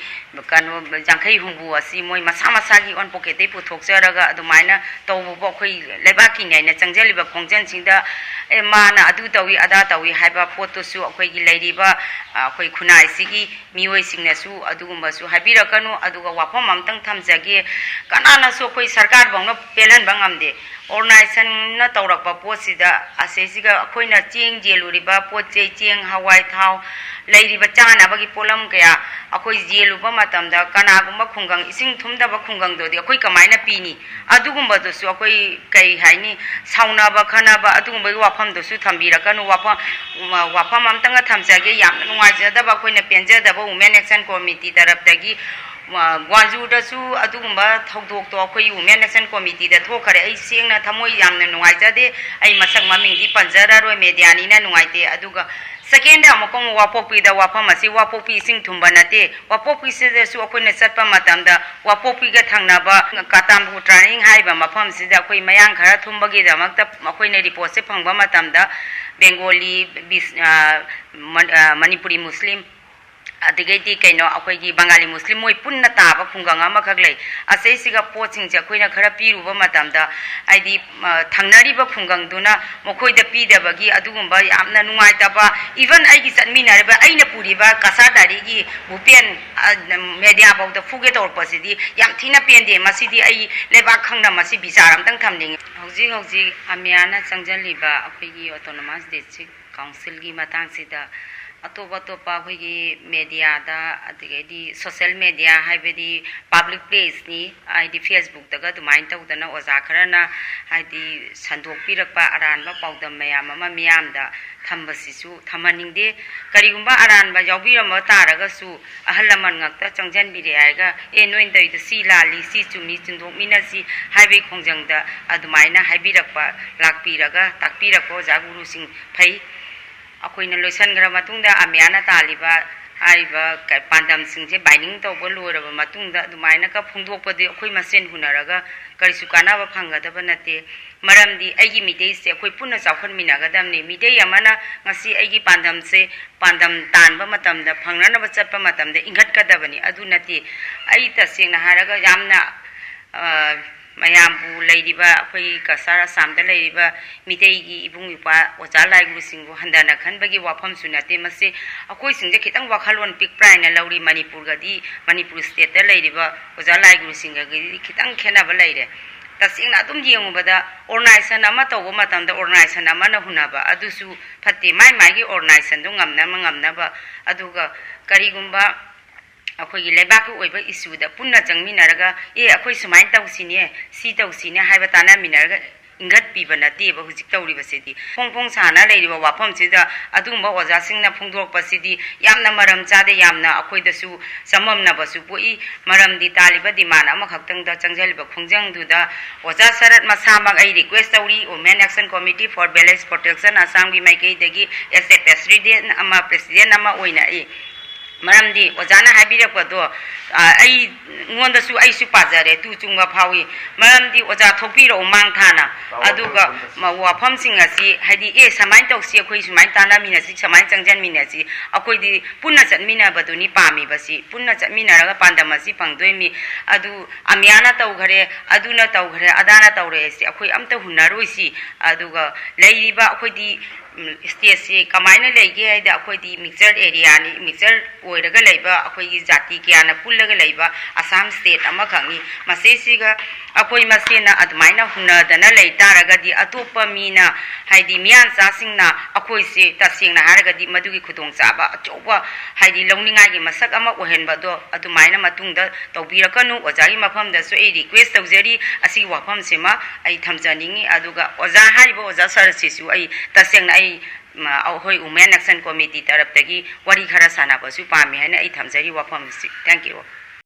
ꯀꯩꯅꯣ ꯌꯥꯡꯈꯩ ꯍꯨꯝꯐꯨ ꯑꯁꯤ ꯃꯣꯏ ꯃꯁꯥ ꯃꯁꯥꯒꯤ own pocket ꯇꯒꯤ ꯄꯨꯊꯣꯛꯆꯔꯒ ꯑꯗꯨꯃꯥꯏꯅ ꯇꯧꯕꯕꯨ ꯑꯩꯈꯣꯏ ꯂꯩꯕꯥꯛꯀꯤ ꯉꯥꯏꯅ ꯆꯪꯁꯤꯜꯂꯤꯕ ꯈꯣꯡꯖꯪꯁꯤꯡꯗ, "ꯑꯦ, ꯃꯥꯅ ꯑꯗꯨ ꯇꯧꯏ, ꯑꯗꯥ ꯇꯧꯏ" ꯍꯥꯏꯕ ꯄꯣꯠꯇꯨꯁꯨ ꯑꯩꯈꯣꯏꯒꯤ ꯂꯩꯔꯤꯕ, ꯑ, ꯑꯩꯈꯣꯏ ꯈꯨꯟꯅꯥꯏꯁꯤꯒꯤ ꯃꯤꯑꯣꯏꯁꯤꯡꯅꯁꯨ ꯑꯗꯨꯒꯨꯝꯕꯁꯨ ꯍꯥꯏꯕꯤꯔꯛꯀꯅꯨ꯫ ꯑꯗꯨꯒ ꯋꯥꯐꯝ ꯑꯃꯇꯪ ꯊꯝꯖꯒꯦ, ꯀꯅꯥꯅꯁꯨ ꯑꯩꯈꯣꯏ ꯁꯔꯀꯥꯔꯐꯧꯅ ꯄꯦꯜꯍꯟꯕ ꯉꯝꯗꯦ꯫ Organization ꯅ ꯇꯧꯔꯛꯄ ꯄꯣꯠꯁꯤꯗ ꯑꯁꯤꯁꯤꯒ ꯑꯩꯈꯣꯏꯅ ꯆꯦꯡ ꯌꯦꯜꯂꯨꯔꯤꯕ ꯄꯣꯠ ꯆꯩ, ꯆꯦꯡ, ꯍꯋꯥꯏ, ꯊꯥꯎ, ꯂꯩꯔꯤꯕ ꯆꯥꯅꯕꯒꯤ ꯄꯣꯠꯂꯝ ꯀꯌꯥ ꯑꯩꯈꯣꯏ ꯌꯦꯜꯂꯨꯕ ꯃꯇꯝꯗ ꯀꯅꯥꯒꯨꯝꯕ ꯈꯨꯡꯒꯪ, ꯏꯁꯤꯡ ꯊꯨꯝꯗꯕ ꯈꯨꯡꯒꯪꯗꯨꯗꯤ ꯑꯩꯈꯣꯏ ꯀꯃꯥꯏꯅ ꯄꯤꯅꯤ? ꯑꯗꯨꯒꯨꯝꯕꯗꯨꯁꯨ ꯑꯩꯈꯣꯏ, ꯀꯩ ꯍꯥꯏꯅꯤ, ꯁꯥꯎꯅꯕ ꯈꯠꯅꯕ ꯑꯗꯨꯒꯨꯝꯕꯒꯤ ꯋꯥꯐꯝꯗꯨꯁꯨ ꯊꯝꯕꯤꯔꯛꯀꯅꯨ꯫ ꯋꯥꯐꯝ, ꯋꯥꯐꯝ ꯑꯝꯇꯪꯒ ꯊꯝꯖꯒꯦ꯫ ꯌꯥꯝꯅ ꯅꯨꯡꯉꯥꯏꯖꯗꯕ, ꯑꯩꯈꯣꯏꯅ ꯄꯦꯟꯖꯗꯕ Women Action Committee ꯇꯔꯞꯇꯒꯤ, ꯑ, ꯒ꯭ꯋꯥꯟꯖꯨꯗꯁꯨ ꯑꯗꯨꯒꯨꯝꯕ ꯊꯧꯗꯣꯛꯇꯣ ꯑꯩꯈꯣꯏ Women Action Committeeꯗ ꯊꯣꯛꯈꯔꯦ꯫ ꯑꯩ ꯁꯦꯡꯅ ꯊꯃꯣꯏ ꯌꯥꯝꯅ ꯅꯨꯡꯉꯥꯏꯖꯗꯦ꯫ ꯑꯩ ꯃꯁꯛ ꯃꯃꯤꯡꯗꯤ ꯄꯟꯖꯔꯔꯣꯏ, mediaꯅꯤꯅ ꯅꯨꯡꯉꯥꯏꯇꯦ꯫ ꯑꯗꯨꯒ secondꯗ ꯑꯃꯨꯛꯀ ꯑꯃꯨꯛ ꯋꯥꯄꯣꯛꯄꯤꯗ ꯋꯥꯐꯝ ꯑꯁꯤ, ꯋꯥꯄꯣꯛꯄꯤ ꯏꯁꯤꯡ ꯊꯨꯝꯕ ꯅꯠꯇꯦ꯫ ꯋꯥꯄꯣꯛꯄꯤꯁꯤꯗꯁꯨ ꯑꯩꯈꯣꯏꯅ ꯆꯠꯄ ꯃꯇꯝꯗ ꯋꯥꯄꯣꯛꯄꯤꯒ ꯊꯪꯅꯕ ꯀꯥꯇꯥꯝꯕꯨ ꯇ꯭ꯔꯥꯅꯤꯡ ꯍꯥꯏꯔꯤꯕ ꯃꯐꯝꯁꯤꯗ ꯑꯩꯈꯣꯏ ꯃꯌꯥꯡ ꯈꯔ ꯊꯨꯝꯕꯒꯤꯗꯃꯛꯇ ꯑꯩꯈꯣꯏꯅ reportꯁꯦ ꯐꯪꯕ ꯃꯇꯝꯗ ꯕꯦꯡꯒꯣꯂꯤ, ꯕꯤꯁ-, ꯑ, ꯃꯟ-, ꯑ, ꯃꯅꯤꯄꯨꯔꯤ ꯃꯨꯁꯂꯤꯝ, ꯑꯗꯒꯤꯗꯤ ꯀꯩꯅꯣ, ꯑꯩꯈꯣꯏꯒꯤ ꯕꯪꯒꯥꯂꯤ ꯃꯨꯁꯂꯤꯝ, ꯃꯣꯏ ꯄꯨꯟꯅ ꯇꯥꯕ ꯈꯨꯡꯒꯪ ꯑꯃꯈꯛ ꯂꯩ꯫ ꯑꯁꯤꯁꯤꯒ ꯄꯣꯠꯁꯤꯡꯁꯦ ꯑꯩꯈꯣꯏꯅ ꯈꯔ ꯄꯤꯔꯨꯕ ꯃꯇꯝꯗ, ꯍꯥꯏꯗꯤ, ꯑ, ꯊꯪꯅꯔꯤꯕ ꯈꯨꯡꯒꯪꯗꯨꯅ ꯃꯈꯣꯏꯗ ꯄꯤꯗꯕꯒꯤ ꯑꯗꯨꯒꯨꯝꯕ ꯌꯥꯝꯅ ꯅꯨꯡꯉꯥꯏꯇꯕ, even ꯑꯩꯒꯤ ꯆꯠꯃꯤꯟꯅꯔꯤꯕ, ꯑꯩꯅ ꯄꯨꯔꯤꯕ ꯀꯁꯥꯔ ꯗꯥꯏꯔꯤꯒꯤ ꯚꯨꯄꯦꯟ, ꯑ, media ꯐꯥꯎꯗ ꯐꯨꯒꯦ ꯇꯧꯔꯛꯄꯁꯤꯗꯤ ꯌꯥꯝ ꯊꯤꯅ ꯄꯦꯟꯗꯦ꯫ ꯃꯁꯤꯗꯤ ꯑꯩ ꯂꯩꯕꯥꯛ ꯈꯪꯅ ꯃꯁꯤ ꯕꯤꯆꯥꯔ ꯑꯝꯇꯪ ꯊꯝꯅꯤꯡꯉꯤ꯫ ꯍꯧꯖꯤꯛ ꯍꯧꯖꯤꯛ ꯑꯃꯤꯌꯥꯅ ꯆꯪꯁꯤꯜꯂꯤꯕ ꯑꯩꯈꯣꯏꯒꯤ autonomous district councilꯒꯤ ꯃꯇꯥꯡꯁꯤꯗ ꯑꯇꯣꯞ ꯑꯇꯣꯞꯄ ꯑꯩꯈꯣꯏꯒꯤ mediaꯗ, ꯑꯗꯒꯤꯗꯤ social media, ꯍꯥꯏꯕꯗꯤ public placeꯅꯤ, ꯍꯥꯏꯗꯤ Facebookꯇꯒ ꯑꯗꯨꯃꯥꯏꯅ ꯇꯧꯗꯅ ꯑꯣꯖꯥ ꯈꯔꯅ ꯍꯥꯏꯗꯤ ꯁꯟꯗꯣꯛꯄꯤꯔꯛꯄ ꯑꯔꯥꯟꯕ ꯄꯥꯎꯗꯝ ꯃꯌꯥꯝ ꯑꯃ ꯃꯤꯌꯥꯝꯗ ꯊꯝꯕꯁꯤꯁꯨ ꯊꯝꯍꯟꯅꯤꯡꯗꯦ꯫ ꯀꯔꯤꯒꯨꯝꯕ ꯑꯔꯥꯟꯕ ꯌꯥꯎꯕꯤꯔꯝꯕ ꯇꯥꯔꯒꯁꯨ ꯑꯍꯜ ꯂꯃꯟ ꯉꯥꯛꯇ ꯆꯪꯁꯤꯟꯕꯤꯔꯦ ꯍꯥꯏꯔꯒ, "ꯑꯦ, ꯅꯣꯏꯅ ꯇꯧꯔꯤꯗꯣ ꯁꯤ ꯂꯥꯜꯂꯤ, ꯁꯤ ꯆꯨꯝꯃꯤ, ꯆꯨꯝꯊꯣꯛꯃꯤꯟꯅꯁꯤ" ꯍꯥꯏꯕꯒꯤ ꯈꯣꯡꯖꯪꯗ ꯑꯗꯨꯃꯥꯏꯅ ꯍꯥꯏꯕꯤꯔꯛꯄ, ꯂꯥꯛꯄꯤꯔꯒ ꯇꯥꯛꯄꯤꯔꯛꯄ ꯑꯣꯖꯥ ꯒꯨꯔꯨꯁꯤꯡ ꯐꯩ꯫ ꯑꯩꯈꯣꯏꯅ ꯂꯣꯏꯁꯤꯟꯈ꯭ꯔ ꯃꯇꯨꯡꯗ ꯑꯃꯤꯌꯥꯅ ꯇꯥꯜꯂꯤꯕ ꯍꯥꯏꯔꯤꯕ ꯀ-, ꯄꯥꯟꯗꯝꯁꯤꯡꯁꯦ binding ꯇꯧꯕ ꯂꯣꯏꯔꯕ ꯃꯇꯨꯡꯗ ꯑꯗꯨꯃꯥꯏꯅꯒ ꯐꯣꯡꯗꯣꯛꯄꯗꯤ ꯑꯩꯈꯣꯏ ꯃꯁꯦꯟ ꯍꯨꯟꯅꯔꯒ ꯀꯔꯤꯁꯨ ꯀꯥꯟꯅꯕ ꯐꯪꯒꯗꯕ ꯅꯠꯇꯦ꯫ ꯃꯔꯝꯗꯤ ꯑꯩꯒꯤ ꯃꯤꯇꯩꯁꯦ ꯑꯩꯈꯣꯏ ꯄꯨꯟꯅ ꯆꯥꯎꯈꯠꯃꯤꯟꯅꯒꯗꯕꯅꯤ꯫ ꯃꯤꯇꯩ ꯑꯃꯅ ꯉꯁꯤ ꯑꯩꯒꯤ ꯄꯥꯟꯗꯝꯁꯦ, ꯄꯥꯟꯗꯝ ꯇꯥꯟꯕ ꯃꯇꯝꯗ, ꯐꯪꯅꯅꯕ ꯆꯠꯄ ꯃꯇꯝꯗ ꯏꯟꯈꯠꯀꯗꯕꯅꯤ꯫ ꯑꯗꯨ ꯅꯠꯇꯦ꯫ ꯑꯩ ꯇꯁꯦꯡꯅ ꯍꯥꯏꯔꯒ ꯌꯥꯝꯅ, ꯑ, ꯃꯌꯥꯝꯕꯨ, ꯂꯩꯔꯤꯕ ꯑꯩꯈꯣꯏꯒꯤ ꯀꯁꯥꯔ ꯑꯁꯥꯝꯗ ꯂꯩꯔꯤꯕ ꯃꯤꯇꯩꯒꯤ ꯏꯕꯨꯡ ꯏꯄ꯭ꯋꯥ ꯑꯣꯖꯥ ꯂꯥꯏꯒꯨꯔꯨꯁꯤꯡꯕꯨ ꯍꯟꯊꯅ ꯈꯟꯕꯒꯤ ꯋꯥꯐꯝꯁꯨ ꯅꯠꯇꯦ꯫ ꯃꯁꯤ ꯑꯩꯈꯣꯏꯁꯤꯡꯁꯦ ꯈꯤꯇꯪ ꯋꯥꯈꯜꯂꯣꯟ ꯄꯤꯛꯄ꯭ꯔꯥ ꯍꯥꯏꯅ ꯂꯧꯔꯤ꯫ ꯃꯅꯤꯄꯨꯔꯒꯗꯤ, ꯃꯅꯤꯄꯨꯔ stateꯇ ꯂꯩꯔꯤꯕ ꯑꯣꯖꯥ ꯂꯥꯏꯒꯨꯔꯨꯁꯤꯡꯒꯗꯤ ꯈꯤꯇꯪ ꯈꯦꯠꯅꯕ ꯂꯩꯔꯦ꯫ ꯇꯁꯦꯡꯅ ꯑꯗꯨꯝ ꯌꯦꯡꯉꯨꯕꯗ organization ꯑꯃ ꯇꯧꯕ ꯃꯇꯝꯗ organization ꯑꯃꯅ ꯍꯨꯟꯅꯕ ꯑꯗꯨꯁꯨ ꯐꯠꯇꯦ꯫ ꯃꯥꯏ ꯃꯥꯏꯒꯤ organizationꯗꯨ ꯉꯝꯅꯕ ꯉꯝꯅꯕ꯫ ꯑꯗꯨꯒ ꯀꯔꯤꯒꯨꯝꯕ ꯑꯩꯈꯣꯏꯒꯤ ꯂꯩꯕꯥꯛꯀꯤ ꯑꯣꯏꯕ issueꯗ ꯄꯨꯟꯅ ꯆꯪꯃꯤꯟꯅꯔꯒ, "ꯑꯦ, ꯑꯩꯈꯣꯏ ꯁꯨꯃꯥꯏꯅ ꯇꯧꯁꯤꯅꯦ, ꯁꯤ ꯇꯧꯁꯤꯅꯦ" ꯍꯥꯏꯕ ꯇꯥꯟꯅꯃꯤꯟꯅꯔꯒ ꯏꯟꯈꯠꯄꯤꯕ ꯅꯠꯇꯦꯕ ꯍꯧꯖꯤꯛ ꯇꯧꯔꯤꯕꯁꯤꯗꯤ꯫ ꯐꯣꯡ ꯐꯣꯡ ꯁꯥꯅ ꯂꯩꯔꯤꯕ ꯋꯥꯐꯝꯁꯤꯗ ꯑꯗꯨꯒꯨꯝꯕ ꯑꯣꯖꯥꯁꯤꯡꯅ ꯐꯣꯡꯗꯣꯔꯛꯄꯁꯤꯗꯤ ꯌꯥꯝꯅ ꯃꯔꯝ ꯆꯥꯗꯦ, ꯌꯥꯝꯅ ꯑꯩꯈꯣꯏꯗꯁꯨ ꯆꯃꯝꯅꯕꯁꯨ ꯄꯣꯛꯏ꯫ ꯃꯔꯝꯗꯤ ꯇꯥꯜꯂꯤꯕ demand ꯑꯃꯈꯛꯇꯪꯗ ꯆꯪꯁꯤꯜꯂꯤꯕ ꯈꯣꯡꯖꯪꯗꯨꯗ ꯑꯣꯖꯥ ꯁꯔꯠ ꯃꯁꯥꯃꯛ ꯑꯩ request ꯇꯧꯔꯤ, Women Action Committee for Village Protection ꯑꯁꯥꯝꯒꯤ ꯃꯥꯏꯀꯩꯗꯒꯤ as a president ꯑꯃ, president ꯑꯃ ꯑꯣꯏꯅ ꯑꯩ ꯃꯔꯝꯗꯤ ꯑꯣꯖꯥꯅ ꯍꯥꯏꯕꯤꯔꯛꯄꯗꯣ, ꯑ, ꯑꯩꯉꯣꯟꯗꯁꯨ ꯑꯩꯁꯨ ꯄꯥꯖꯔꯦ, ꯇꯨ ꯆꯨꯡꯕ ꯐꯥꯎꯏ꯫ ꯃꯔꯝꯗꯤ ꯑꯣꯖꯥ ꯊꯣꯛꯄꯤꯔꯛꯑꯣ ꯃꯥꯡ ꯊꯥꯅ, ꯑꯗꯨꯒ ꯃ-, ꯋꯥꯐꯝꯁꯤꯡ ꯑꯁꯤ, ꯍꯥꯏꯗꯤ, "ꯑꯦ, ꯁꯨꯃꯥꯏꯅ ꯇꯧꯁꯤ, ꯑꯩꯈꯣꯏ ꯁꯨꯃꯥꯏꯅ ꯇꯥꯟꯅꯃꯤꯟꯅꯁꯤ, ꯁꯨꯃꯥꯏꯅ ꯆꯪꯁꯤꯟꯃꯤꯟꯅꯁꯤ", ꯑꯩꯈꯣꯏꯗꯤ ꯄꯨꯟꯅ ꯆꯠꯃꯤꯟꯅꯕꯗꯨꯅꯤ ꯄꯥꯝꯃꯤꯕꯁꯤ, ꯄꯨꯟꯅ ꯆꯠꯃꯤꯟꯅꯔꯒ ꯄꯥꯟꯗꯝ ꯑꯁꯤ ꯐꯪꯗꯣꯏꯃꯤ꯫ ꯑꯗꯨ ꯑꯃꯤꯌꯥꯅ ꯇꯧꯈ꯭ꯔꯦ, ꯑꯗꯨꯅ ꯇꯧꯈ꯭ꯔꯦ, ꯑꯗꯥꯅ ꯇꯧꯔꯦ ꯍꯥꯏꯁꯤ ꯑꯩꯈꯣꯏ ꯑꯝꯇ ꯍꯨꯟꯅꯔꯣꯏꯁꯤ꯫ ꯑꯗꯨꯒ ꯂꯩꯔꯤꯕ ꯑꯩꯈꯣꯏꯗꯤ stateꯁꯤ ꯀꯃꯥꯏꯅ ꯂꯩꯒꯦ ꯍꯥꯏꯗꯤ, ꯑꯩꯈꯣꯏꯗꯤ mixed areaꯅꯤ, mixed ꯑꯣꯏꯔꯒ ꯂꯩꯕ ꯑꯩꯈꯣꯏꯒꯤ ꯖꯥꯇꯤ ꯀꯌꯥꯅ ꯄꯨꯜꯂꯒ ꯂꯩꯕ ꯑꯁꯥꯝ state ꯑꯃꯈꯛꯅꯤ꯫ ꯃꯁꯤꯁꯤꯒ ꯑꯩꯈꯣꯏ ꯃꯁꯦꯟꯅ ꯑꯗꯨꯃꯥꯏꯅ ꯍꯨꯟꯅꯗꯅ ꯂꯩ ꯇꯥꯔꯒꯗꯤ, ꯑꯇꯣꯞꯄ ꯃꯤꯅ, ꯍꯥꯏꯗꯤ ꯃꯤꯌꯥꯟꯆꯥꯁꯤꯡꯅ ꯑꯩꯈꯣꯏꯁꯦ ꯇꯁꯦꯡꯅ ꯍꯥꯏꯔꯒꯗꯤ ꯃꯗꯨꯒꯤ ꯈꯨꯗꯣꯡꯆꯥꯕ ꯑꯆꯧꯕ, ꯍꯥꯏꯗꯤ ꯂꯧꯅꯤꯡꯉꯥꯏꯒꯤ ꯃꯁꯛ ꯑꯃ ꯑꯣꯏꯍꯟꯕꯗꯣ ꯑꯗꯨꯃꯥꯏꯅ ꯃꯇꯨꯡꯗ ꯇꯧꯕꯤꯔꯛꯀꯅꯨ꯫ ꯑꯣꯖꯥꯒꯤ ꯃꯐꯝꯗꯁꯨ ꯑꯩ request ꯇꯧꯖꯔꯤ, ꯑꯁꯤꯒꯤ ꯋꯥꯐꯝꯁꯤꯃ ꯑꯩ ꯊꯝꯖꯅꯤꯡꯉꯤ꯫ ꯑꯗꯨꯒ ꯑꯣꯖꯥ, ꯍꯥꯏꯔꯤꯕ ꯑꯣꯖꯥ ꯁꯥꯔꯁꯤꯁꯨ ꯑꯩ ꯇꯁꯦꯡꯅ ꯑꯩ, ꯃ, ꯑꯩꯈꯣꯏ Women Action Committee ꯇꯔꯞꯇꯒꯤ ꯋꯥꯔꯤ ꯈꯔ ꯁꯥꯟꯅꯕꯁꯨ ꯄꯥꯝꯃꯤ ꯍꯥꯏꯅ ꯑꯩ ꯊꯝꯖꯔꯤ ꯋꯥꯐꯝꯁꯤ꯫ Thank you꯫